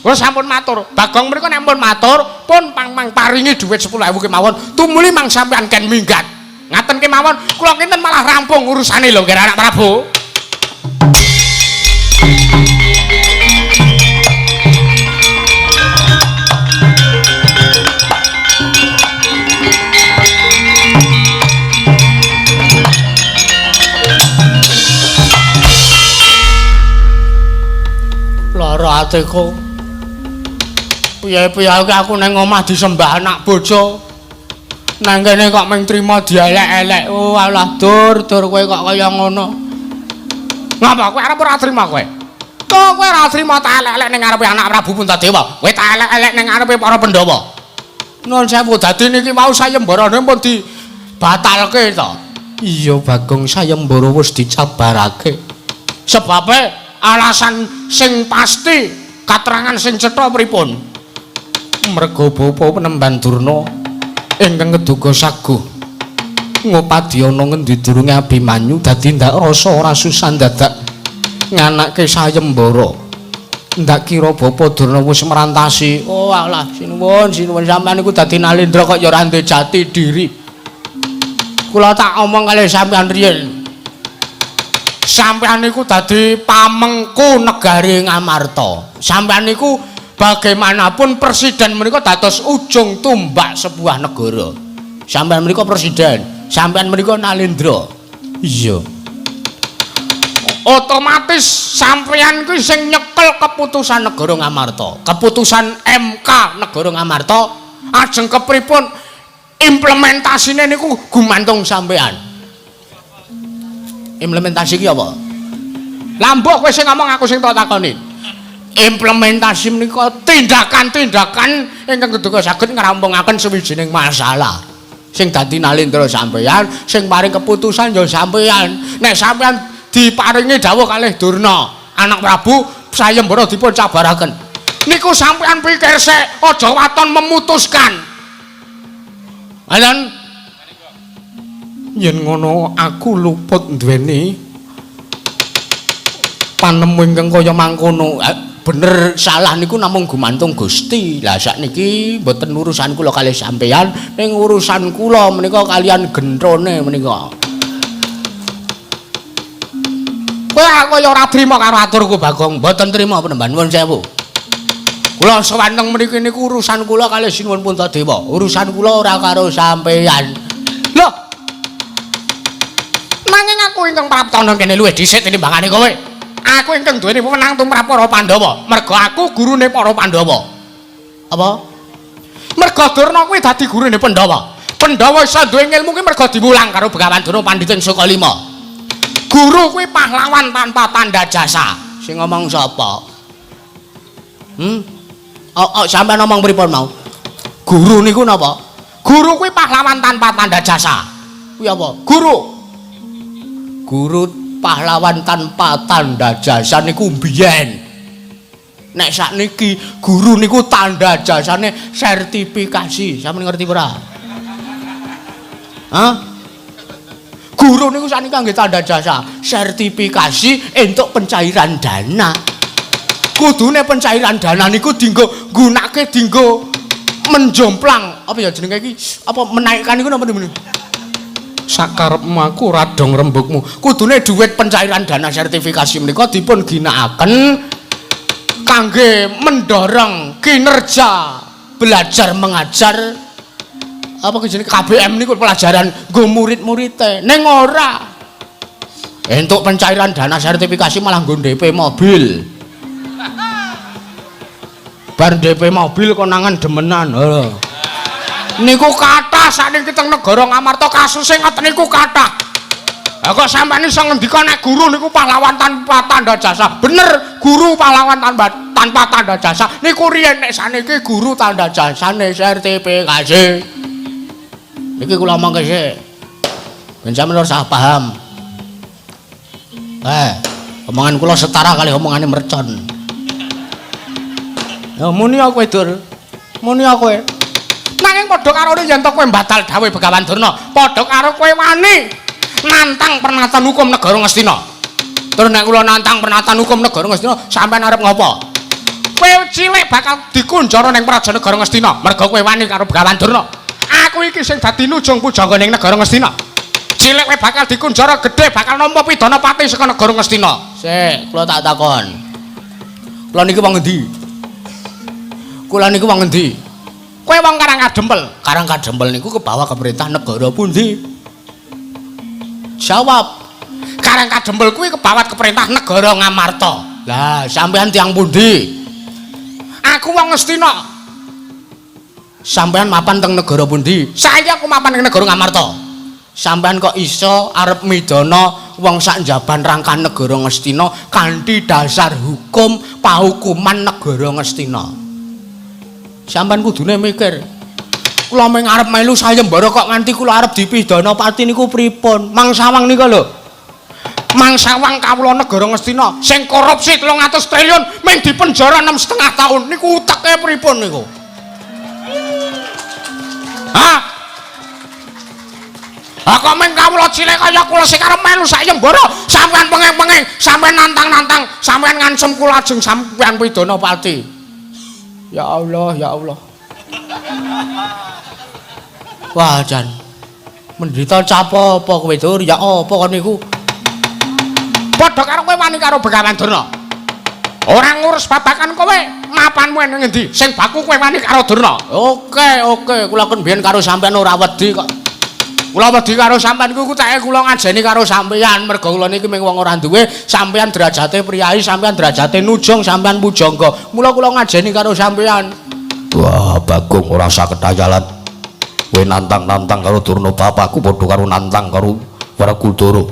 Kula sampun matur, Bagong menika nek pun matur, pun pang-pang paringi dhuwit 10.000 kemawon, tumuli mang sampeyan ken minggat. Ngaten kemawon, kula kinten malah rampung urusane lho nggih anak Prabu. Lara atiku. Piye-piye aku nang omah disembah anak bojo. Nang kene kok mung trima dielek-elek. Oh alah dur, dur kowe kok kaya ngono. Ngapa kowe arep ora trima kowe? Kok kowe ora trima tak elek-elek ning ngarepe anak Prabu Puntadewa. Kowe tak elek-elek ning ngarepe para Pandhawa. Nuwun sewu dadi niki wau sayembarane pun dibatalke to. Iya Bagong, sayembara wis dicabarake. Sebabe alasan sing pasti, katerangan sing cetha pripun? Merga bapa Penemban Durna ingkang keduga saguh ngupadi ana ngendi durunge Abimanyu dadi ndak rasa ora susah dadak nganake sayembara. Ndak kira bapa Durna wis merantasi. Oh alah sinuwun, sinuwun sampeyan niku dadi Nalendra kok ya ora ndek jati diri. Kula tak omong kalih sampeyan riyin. Sampeyan niku dadi pamengku negari Ngamarta. Sampeyan niku bagaimanapun presiden menika dados ujung tombak sebuah negara. Sampeyan menika presiden, sampeyan menika Nalendra. Iya. Otomatis sampeyan kuwi sing nyekel keputusan negara Ngamarta, keputusan MK negara Ngamarta ajeng kepripun implementasine niku gumantung sampeyan. Implementasi ki apa? Lah mbok kowe sing ngomong aku sing tak takoni. Implementasi menika tindakan-tindakan ingkang keduga saged ngrampungaken sawijining masalah. Sing dadi Nalendra sampeyan, sing paring keputusan ya sampeyan. Nek sampeyan diparingi dawuh kalih Durna, anak Prabu sayembara dipun cabaraken. Niku sampeyan pikir sik, aja waton memutuskan. Alan yen ngono aku luput duweni panemu ingkang kaya mangkono. Bener salah niku namung gumantung Gusti. Lah sakniki mboten urusan kula kalih sampeyan, ning urusan kula menika kalian genthone menika. Kowe kaya ora trima karo aturku Bagong, mboten trima penemban nuwun sewu. Kula sowan teng mriki niku urusan kula kalih Sinuwun Puntadewa. Urusan kula ora karo sampeyan. Lho. Nanging aku ingkang praptana kene luwih dhisik tinimbangane kowe. Aku ingkang duweni wewenang tumrap para Pandhawa. Merga aku gurune para Pandhawa. Apa? Merga Durna kuwi dadi gurune Pandhawa. Pandhawa iso duwe ilmu kuwi merga diwulang karo Begawan Durna Pandhita Sukalima. Guru kuwi pahlawan tanpa tanda jasa. Sing ngomong sapa? Oh, sampean ngomong pripun mau? Guru niku napa? Guru kuwi pahlawan tanpa tanda jasa. Kuwi apa? Guru. Guru pahlawan tanpa tanda jasa niku mbiyen. Nek sakniki guru niku tanda jasane sertifikasi. Sampeyan ngerti ora? Hah? Guru niku sakniki kangge tanda jasa, sertifikasi entuk pencairan dana. Kudune pencairan dana niku dienggo nggunake dienggo menjomplang apa ya jenenge iki apa menaikkan niku napa niku? Sakarepmu aku ora dong rembugmu. Kudune dhuwit pencairan dana sertifikasi menika dipun ginakaken kangge mendorong kinerja belajar mengajar apa jenenge KBM niku pelajaran nggo murid-muride. Ning ora. Entuk pencairan dana sertifikasi malah nggo DP mobil. Bar DP mobil konangan demenan. Lho. Niku kathah sakniki teng negara Ngamarta kasuse ngoten niku kathah. Lah kok sampeyan iso ngendika nek guru niku pahlawan tanpa tanda jasa. Bener, guru pahlawan tanpa tanda jasa. Niku riyen, nek sakniki guru tanda jasane sertifikasi. Niki kula omongke sik. Ben sampeyan ora salah paham. Omongan kula setara kali omongane mercon. Ya muni kowe, Dur. Muni kowe. Nanging padha karo yen to kowe mbatal dawuh Begawan Durna, padha karo kowe wani nantang pernatan hukum negara Ngastina. Terus nek kula nantang pernatan hukum negara Ngastina, sampean arep ngopo? Kowe cilik bakal dikunjara ning praja negara Ngastina, mergo kowe wani karo Begawan Durna. Aku iki sing dadi nujung pujangga ning negara Ngastina. Cilik kowe bakal dikunjara, gedhe bakal nampa pidana pati saka negara Ngastina. Sik, kula tak takon. Kula niki wong ngendi? Kula niku wong ngendi? Kowe wong Karang Kadempel. Karang Kadempel niku kebawa ke perintah negara pundi? Jawab. Karang Kadempel kuwi kebawa ke perintah negara Ngamarta. Lah, sampean tiyang pundi? Aku wong Ngastina. Sampean mapan teng negara pundi? Saya aku mapan ing negara Ngamarta. Sampean kok iso arep midana wong sak njaban rangka negara Ngastina kanthi dasar hukum pahukuman negara Ngastina? Sampean kudune mikir. Kula mung arep melu sayembara kok nganti kula arep dipidana pati niku pripun? Mang Sawang nika lho. Mang Sawang kawula negara Ngastina sing korupsi 300 triliun mung dipenjara 6,5 tahun niku uteke pripun niku? Hah? Ah kok mung kawula cilik kaya kula sing arep melu sayembara, sampean pengeng-pengeng, sampean nantang-nantang, sampean ngancem kula ajeng sampean pidana pati. Ya Allah, ya Allah. Wah, jan. Mendita cap apa kowe, Dur? Ya apa kon niku? Padha karo kowe wani karo Begawan Durna. Ora ngurus babakan kowe, mapanmu ning ngendi? Sing baku kowe wani karo Durna. Oke, oke, kula kon biyen karo sampean ora wedi kok. Kula wedi karo sampean iku kutake kula ngajeni karo sampean, mergo kula niki mung wong ora duwe, sampean derajate priyayi, sampean derajate nujung, sampean pujangga. Mula kula ngajeni karo sampean. Wah, Bagong ora usah ketayalan. Kowe nantang-nantang karo Durna bapakku padha karo nantang karo Werkudara.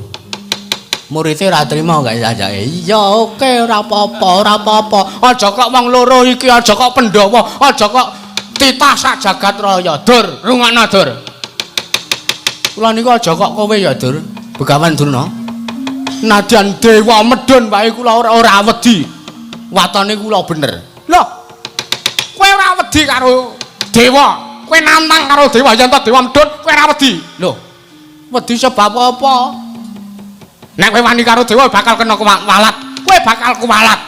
Muridé ora trima gak sajake. Iya, oke, ora apa-apa, ora apa-apa. Aja kok wong loro iki, aja kok Pandhawa, aja kok titah sak jagat raya. Dur, rungokno, Dur. Kula niku aja kok kowe ya, Dur. Begawan Durna. Nadyan dewa medhun wae kula ora wedi. Watone kula bener. Lho. Kowe ora wedi karo dewa. Kowe nantang karo dewa yen to dewa medhun, kowe ora wedi. Lho. Wedi sebab apa? Nek kowe wani karo dewa bakal kena kuwalat. Kowe bakal kuwalat.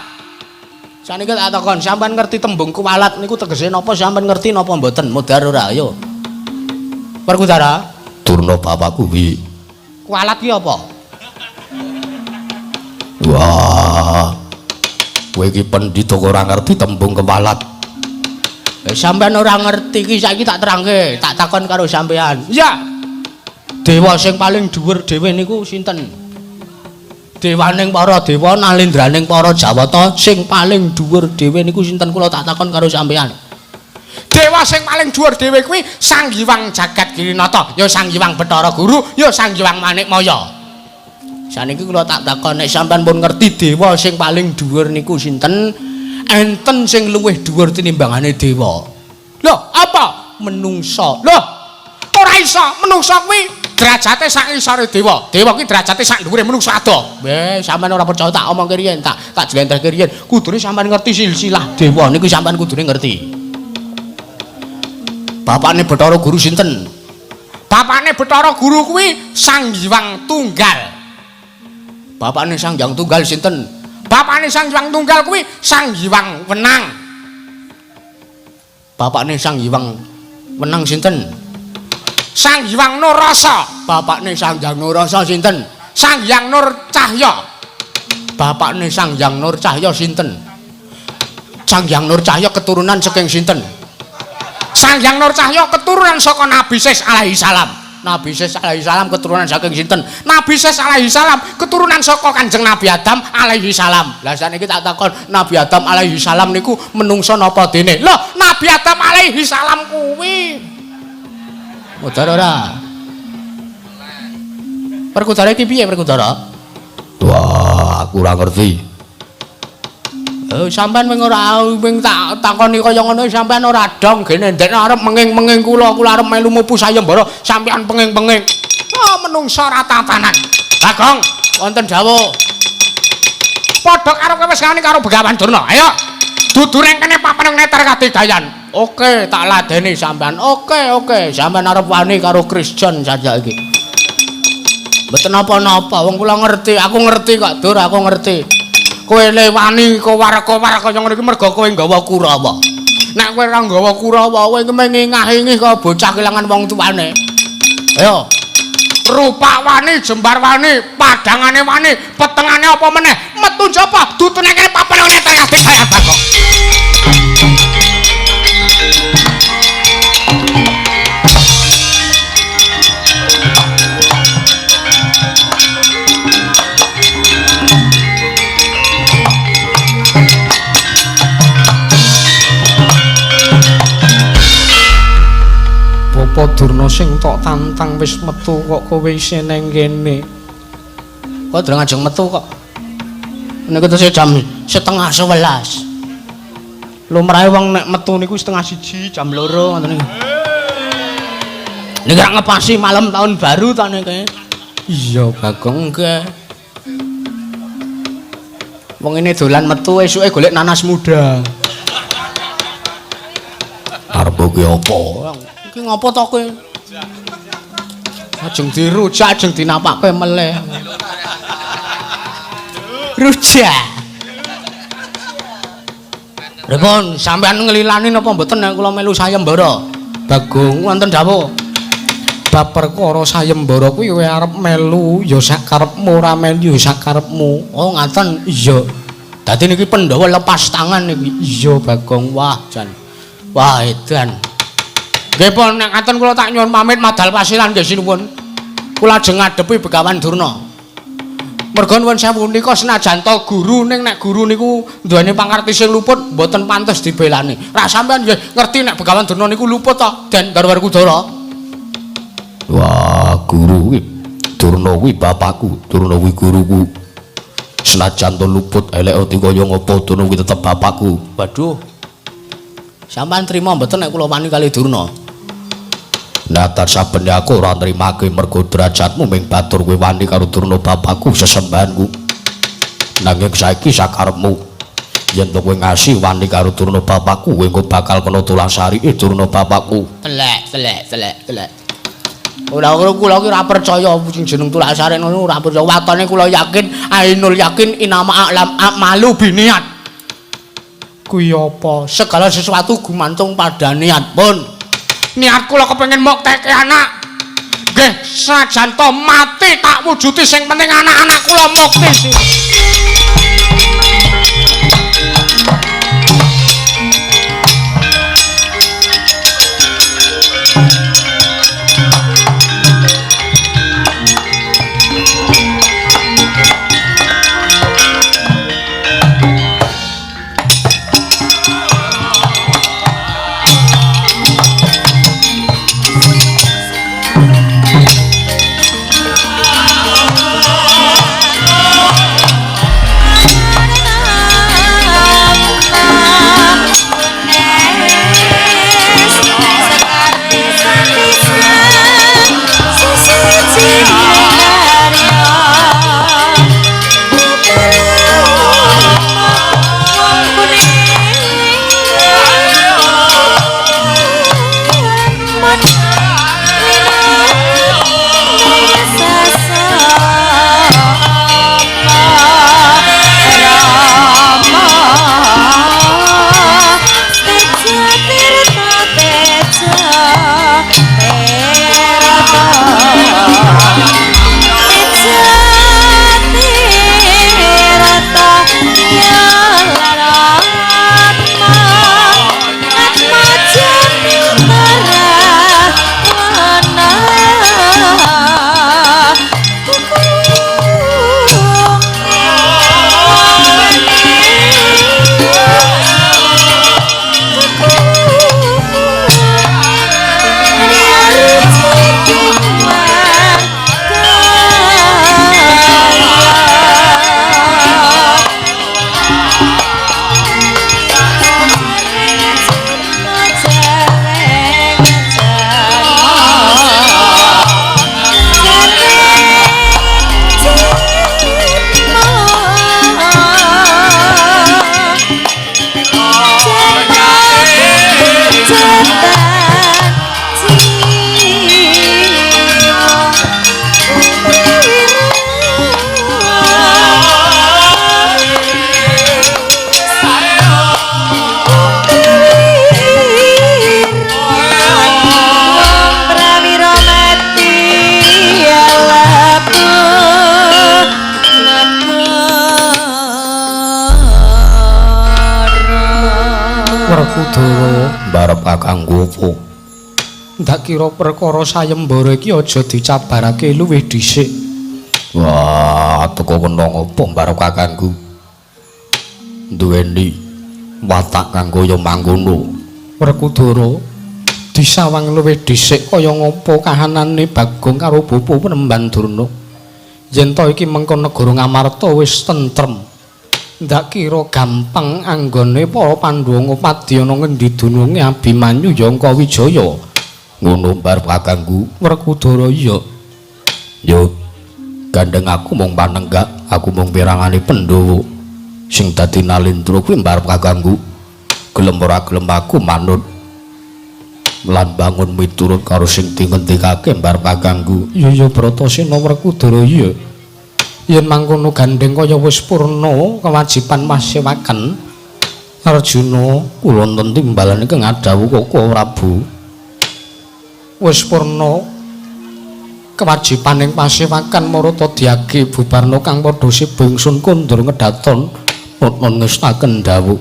Saniki tak takon, sampean ngerti tembung kuwalat niku tegese napa? Sampean ngerti napa mboten? Mudhar ora? Ayo. Werkudara. Durna bapakku kuwi. Kuwalat ki apa? Wah. Kowe iki pendhita kok ora ngerti tembung kewalat. Sampean ora ngerti iki saiki tak terangke, tak takon karo sampean. Iya. Dewa sing paling dhuwur dhewe niku sinten? Dewaning para dewa, nalendraning para jawata sing paling dhuwur dhewe niku sinten? Kula tak takon karo sampean. Dewa sing paling dhuwur dhewe kuwi Sang Hyang Jagat Girinata, ya Sang Hyang Bathara Guru, ya Sang Hyang Manikmaya. Saniki kula tak takon, nek sampean pun ngerti dewa sing paling dhuwur niku sinten, Enten sing luwih dhuwur tinimbangane dewa. Lho, apa? Menungsa. Lho, ora iso, menungsa kuwi derajate sak ngisore dewa. Dewa kuwi derajate sak dhuwure menungsa ado. Weh, sampean ora percaya tak omongke riyen, tak jlentrehke riyen. Kudune sampean ngerti silsilah dewa niku sampean kudune ngerti. Bapakne Bathara Guru sinten? Bapakne Bathara Guru kuwi Sang Hyang Tunggal. Bapakne Sang Hyang Tunggal sinten? Bapakne Sang Hyang Tunggal kuwi Sang Hyang Wenang. Bapakne Sang Hyang Wenang sinten? Sang Hyang Nurrasa. Bapakne Sang Hyang Nurrasa sinten? Sang Hyang Nur Cahya. Bapakne Sang Hyang Nur Cahya sinten? Sang Hyang Nur Cahya keturunan saking sinten? Sang Hyang Nur Cahya keturunan saka Nabi Sis alaihi salam. Nabi Sis alaihi salam keturunan saking sinten? Nabi Sis alaihi salam keturunan saka Kanjeng Nabi Adam alaihi salam. Lah saniki tak takon, Nabi Adam alaihi salam niku menungsa napa dene? Lho, Nabi Adam alaihi salam kuwi Udara ora? Perkutara iki piye Perkutara? Wah, aku ora ngerti. Sampean wing ora wing tak takoni kaya ngono sampean ora dong gene ndekne arep menging-menging kula, kula arep melu mupu sayembara, sampean penging-penging. Oh, menungsa ora tatanan. Bagong, wonten dawuh. Padha karo kowe wis ngani karo Begawan Durna. Ayo. Dudure kene papan neter kadidayan. Oke, tak ladeni sampean. Oke, oke, sampean arep wani karo Kristen saja iki. Mboten napa-napa, wong kula ngerti, aku ngerti kok, Dur, aku ngerti. Kowe le wani kowar-kowar kaya ngono iki mergo kowe nggawa Kurawa. Nek kowe ora nggawa Kurawa, kowe mengingah-ingih kaya bocah kelangan wong tuane. Ayo. Rupa wani, jembar wani, padangane wani, petengane apa meneh? Metu njaba, dutune kene papan neter kadidayan Bagong. Bapa Durna sing tok tantang wis metu kok kowe isih nang kene. Kok durung ajeng metu kok. Niku tesih jam 10:30. Lumrahe wong nek metu niku 12:30, jam 2 ngoten niku. Niki rak ngepasi malam tahun baru ta niki. Iya, Bagong. Nggih. Wong ini dolan metu esuke golek nanas muda. Arep kuwi apa? Iki ngopo to kowe? Ajeng dirujak, ajeng dinapake meleh. Rujak. Pripun, sampean nglilani napa mboten nek kula melu sayembara? Bagong, wonten dawuh. Bab perkara sayembara kuwi kowe arep melu ya sakarepmu, ora melu ya sakarepmu. Oh, ngaten. Iya. Dadi niki Pandhawa lepas tangan niki. Iya, Bagong. Wah, jan. Wah, edan. Nggih pun nek ngaten kula tak nyuwun pamit madal pasiran nggih sinuwun. Kula ajeng ngadepi Begawan Durna. Merga nuwun sewu nika senajan to guru ning nek guru niku duweni pangarti sing luput mboten pantes dibelani. Rak sampean nggih ngerti nek Begawan Durna niku luput to, Den Darwarkudara. Wah, guru kuwi Durna kuwi bapakku, Durna kuwi guruku. Senajan to luput elek ati kaya ngopo Durna kuwi tetep bapakku. Waduh. Sampean trima mboten nek kula wani kali Durna? Natan saben aku ora nrimake mergo derajatmu ming batur kowe wani karo Durna bapakku sesembahanku. Nanging saiki sakarepmu yen to kowe ngasih wani karo Durna bapakku, kowe engko bakal kena tulang sarike Durna bapakku. Telek, telek, telek, telek. Ora kula ki ora percaya sing jeneng tulak sare ngono ora percaya. Watone kula yakin, ainul yakin inama a'lam a'malu biniat. Kuwi apa? Segala sesuatu gumantung pada niat pun. Niat kula kepengin muktekke anak. Nggih, senajan to mati tak wujuti sing penting anak-anak kula mukti sih. Werkudara mbarep kakangku opo? Ndak kira perkara sayembara iki aja dicabarake luwih dhisik. Wah, teko kena ngopo mbarep kakangku? Duweni watak kang kaya mangkono. Werkudara disawang luwih dhisik kaya ngopo kahanane Bagong karo Bapa Penemban Durna. Yen to iki mengko negara Ngamarta wis tentrem. Ndak kira gampang anggone para Pandhawa ngupadyana ngendi dununge Abimanyu Yangka Wijaya. Ngono mbarep kakangku. Werkudara iya. Yo gandeng aku mung panenggak, aku mung pirangane Pandhawa. Sing dadi nalindra kuwi mbarep kakangku. Gelem ora gelem aku manut lan bangun miturut karo sing dingendikake mbarep kakangku. Iya ya Bratasena Werkudara iya. Yen mangkono gandeng kaya wis purna kewajiban masewaken Arjuna kula wonten timbalan ingkang ngadhawuh Koko Prabu. Wis purna kewajiban ing pasewakan marata dyage bubarna kang padha siba ingsun kondur ngedaton nutun ngestaken dawuh.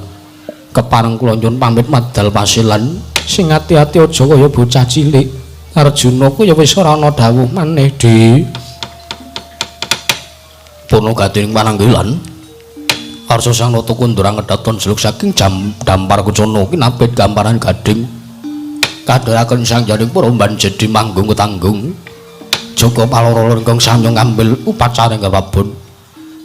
Kepareng kula nyuwun pamit madal pasilan. Sing ati-ati aja kaya bocah cilik. Arjuna ku ya wis ora ana dawuh maneh, Dik. Purna gatining pananggilan Arsa Sang Nata kundur ngedaton jeluk saking jam dampar kucana kinabet gamparan gading kadharaken sang jaring para jedi manggung ketanggung Jaka paloro ingkang samya ngambil upacara ingkang babon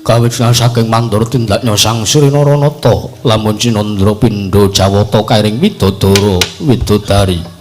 kawit saking mandur tindaknya Sang Sri Naranata lamun cinandra pindha jawata kairing widodara widodari.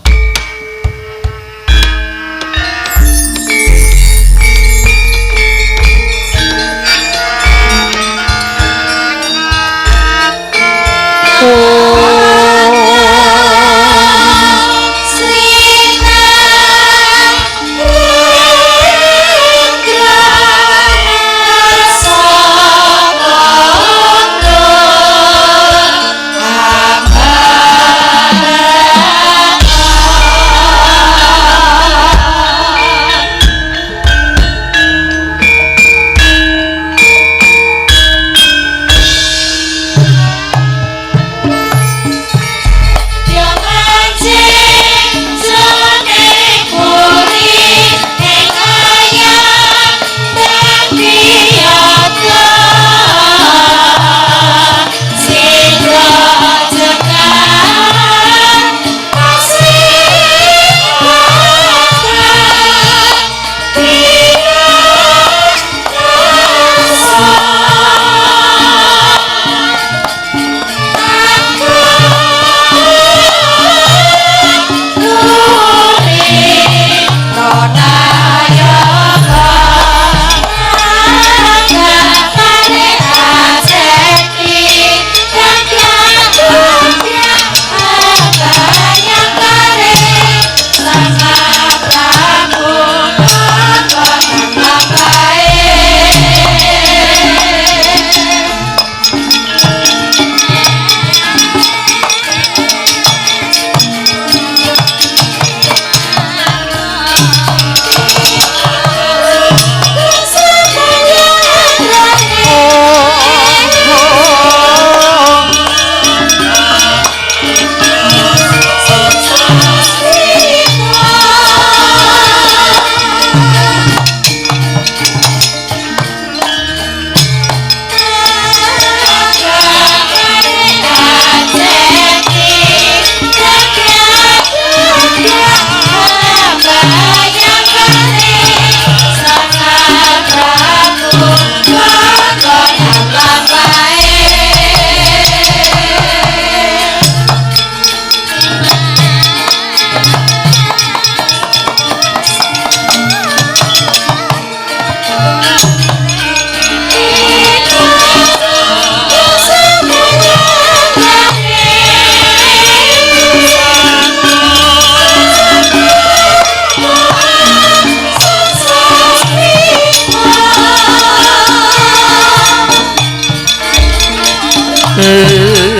Hey.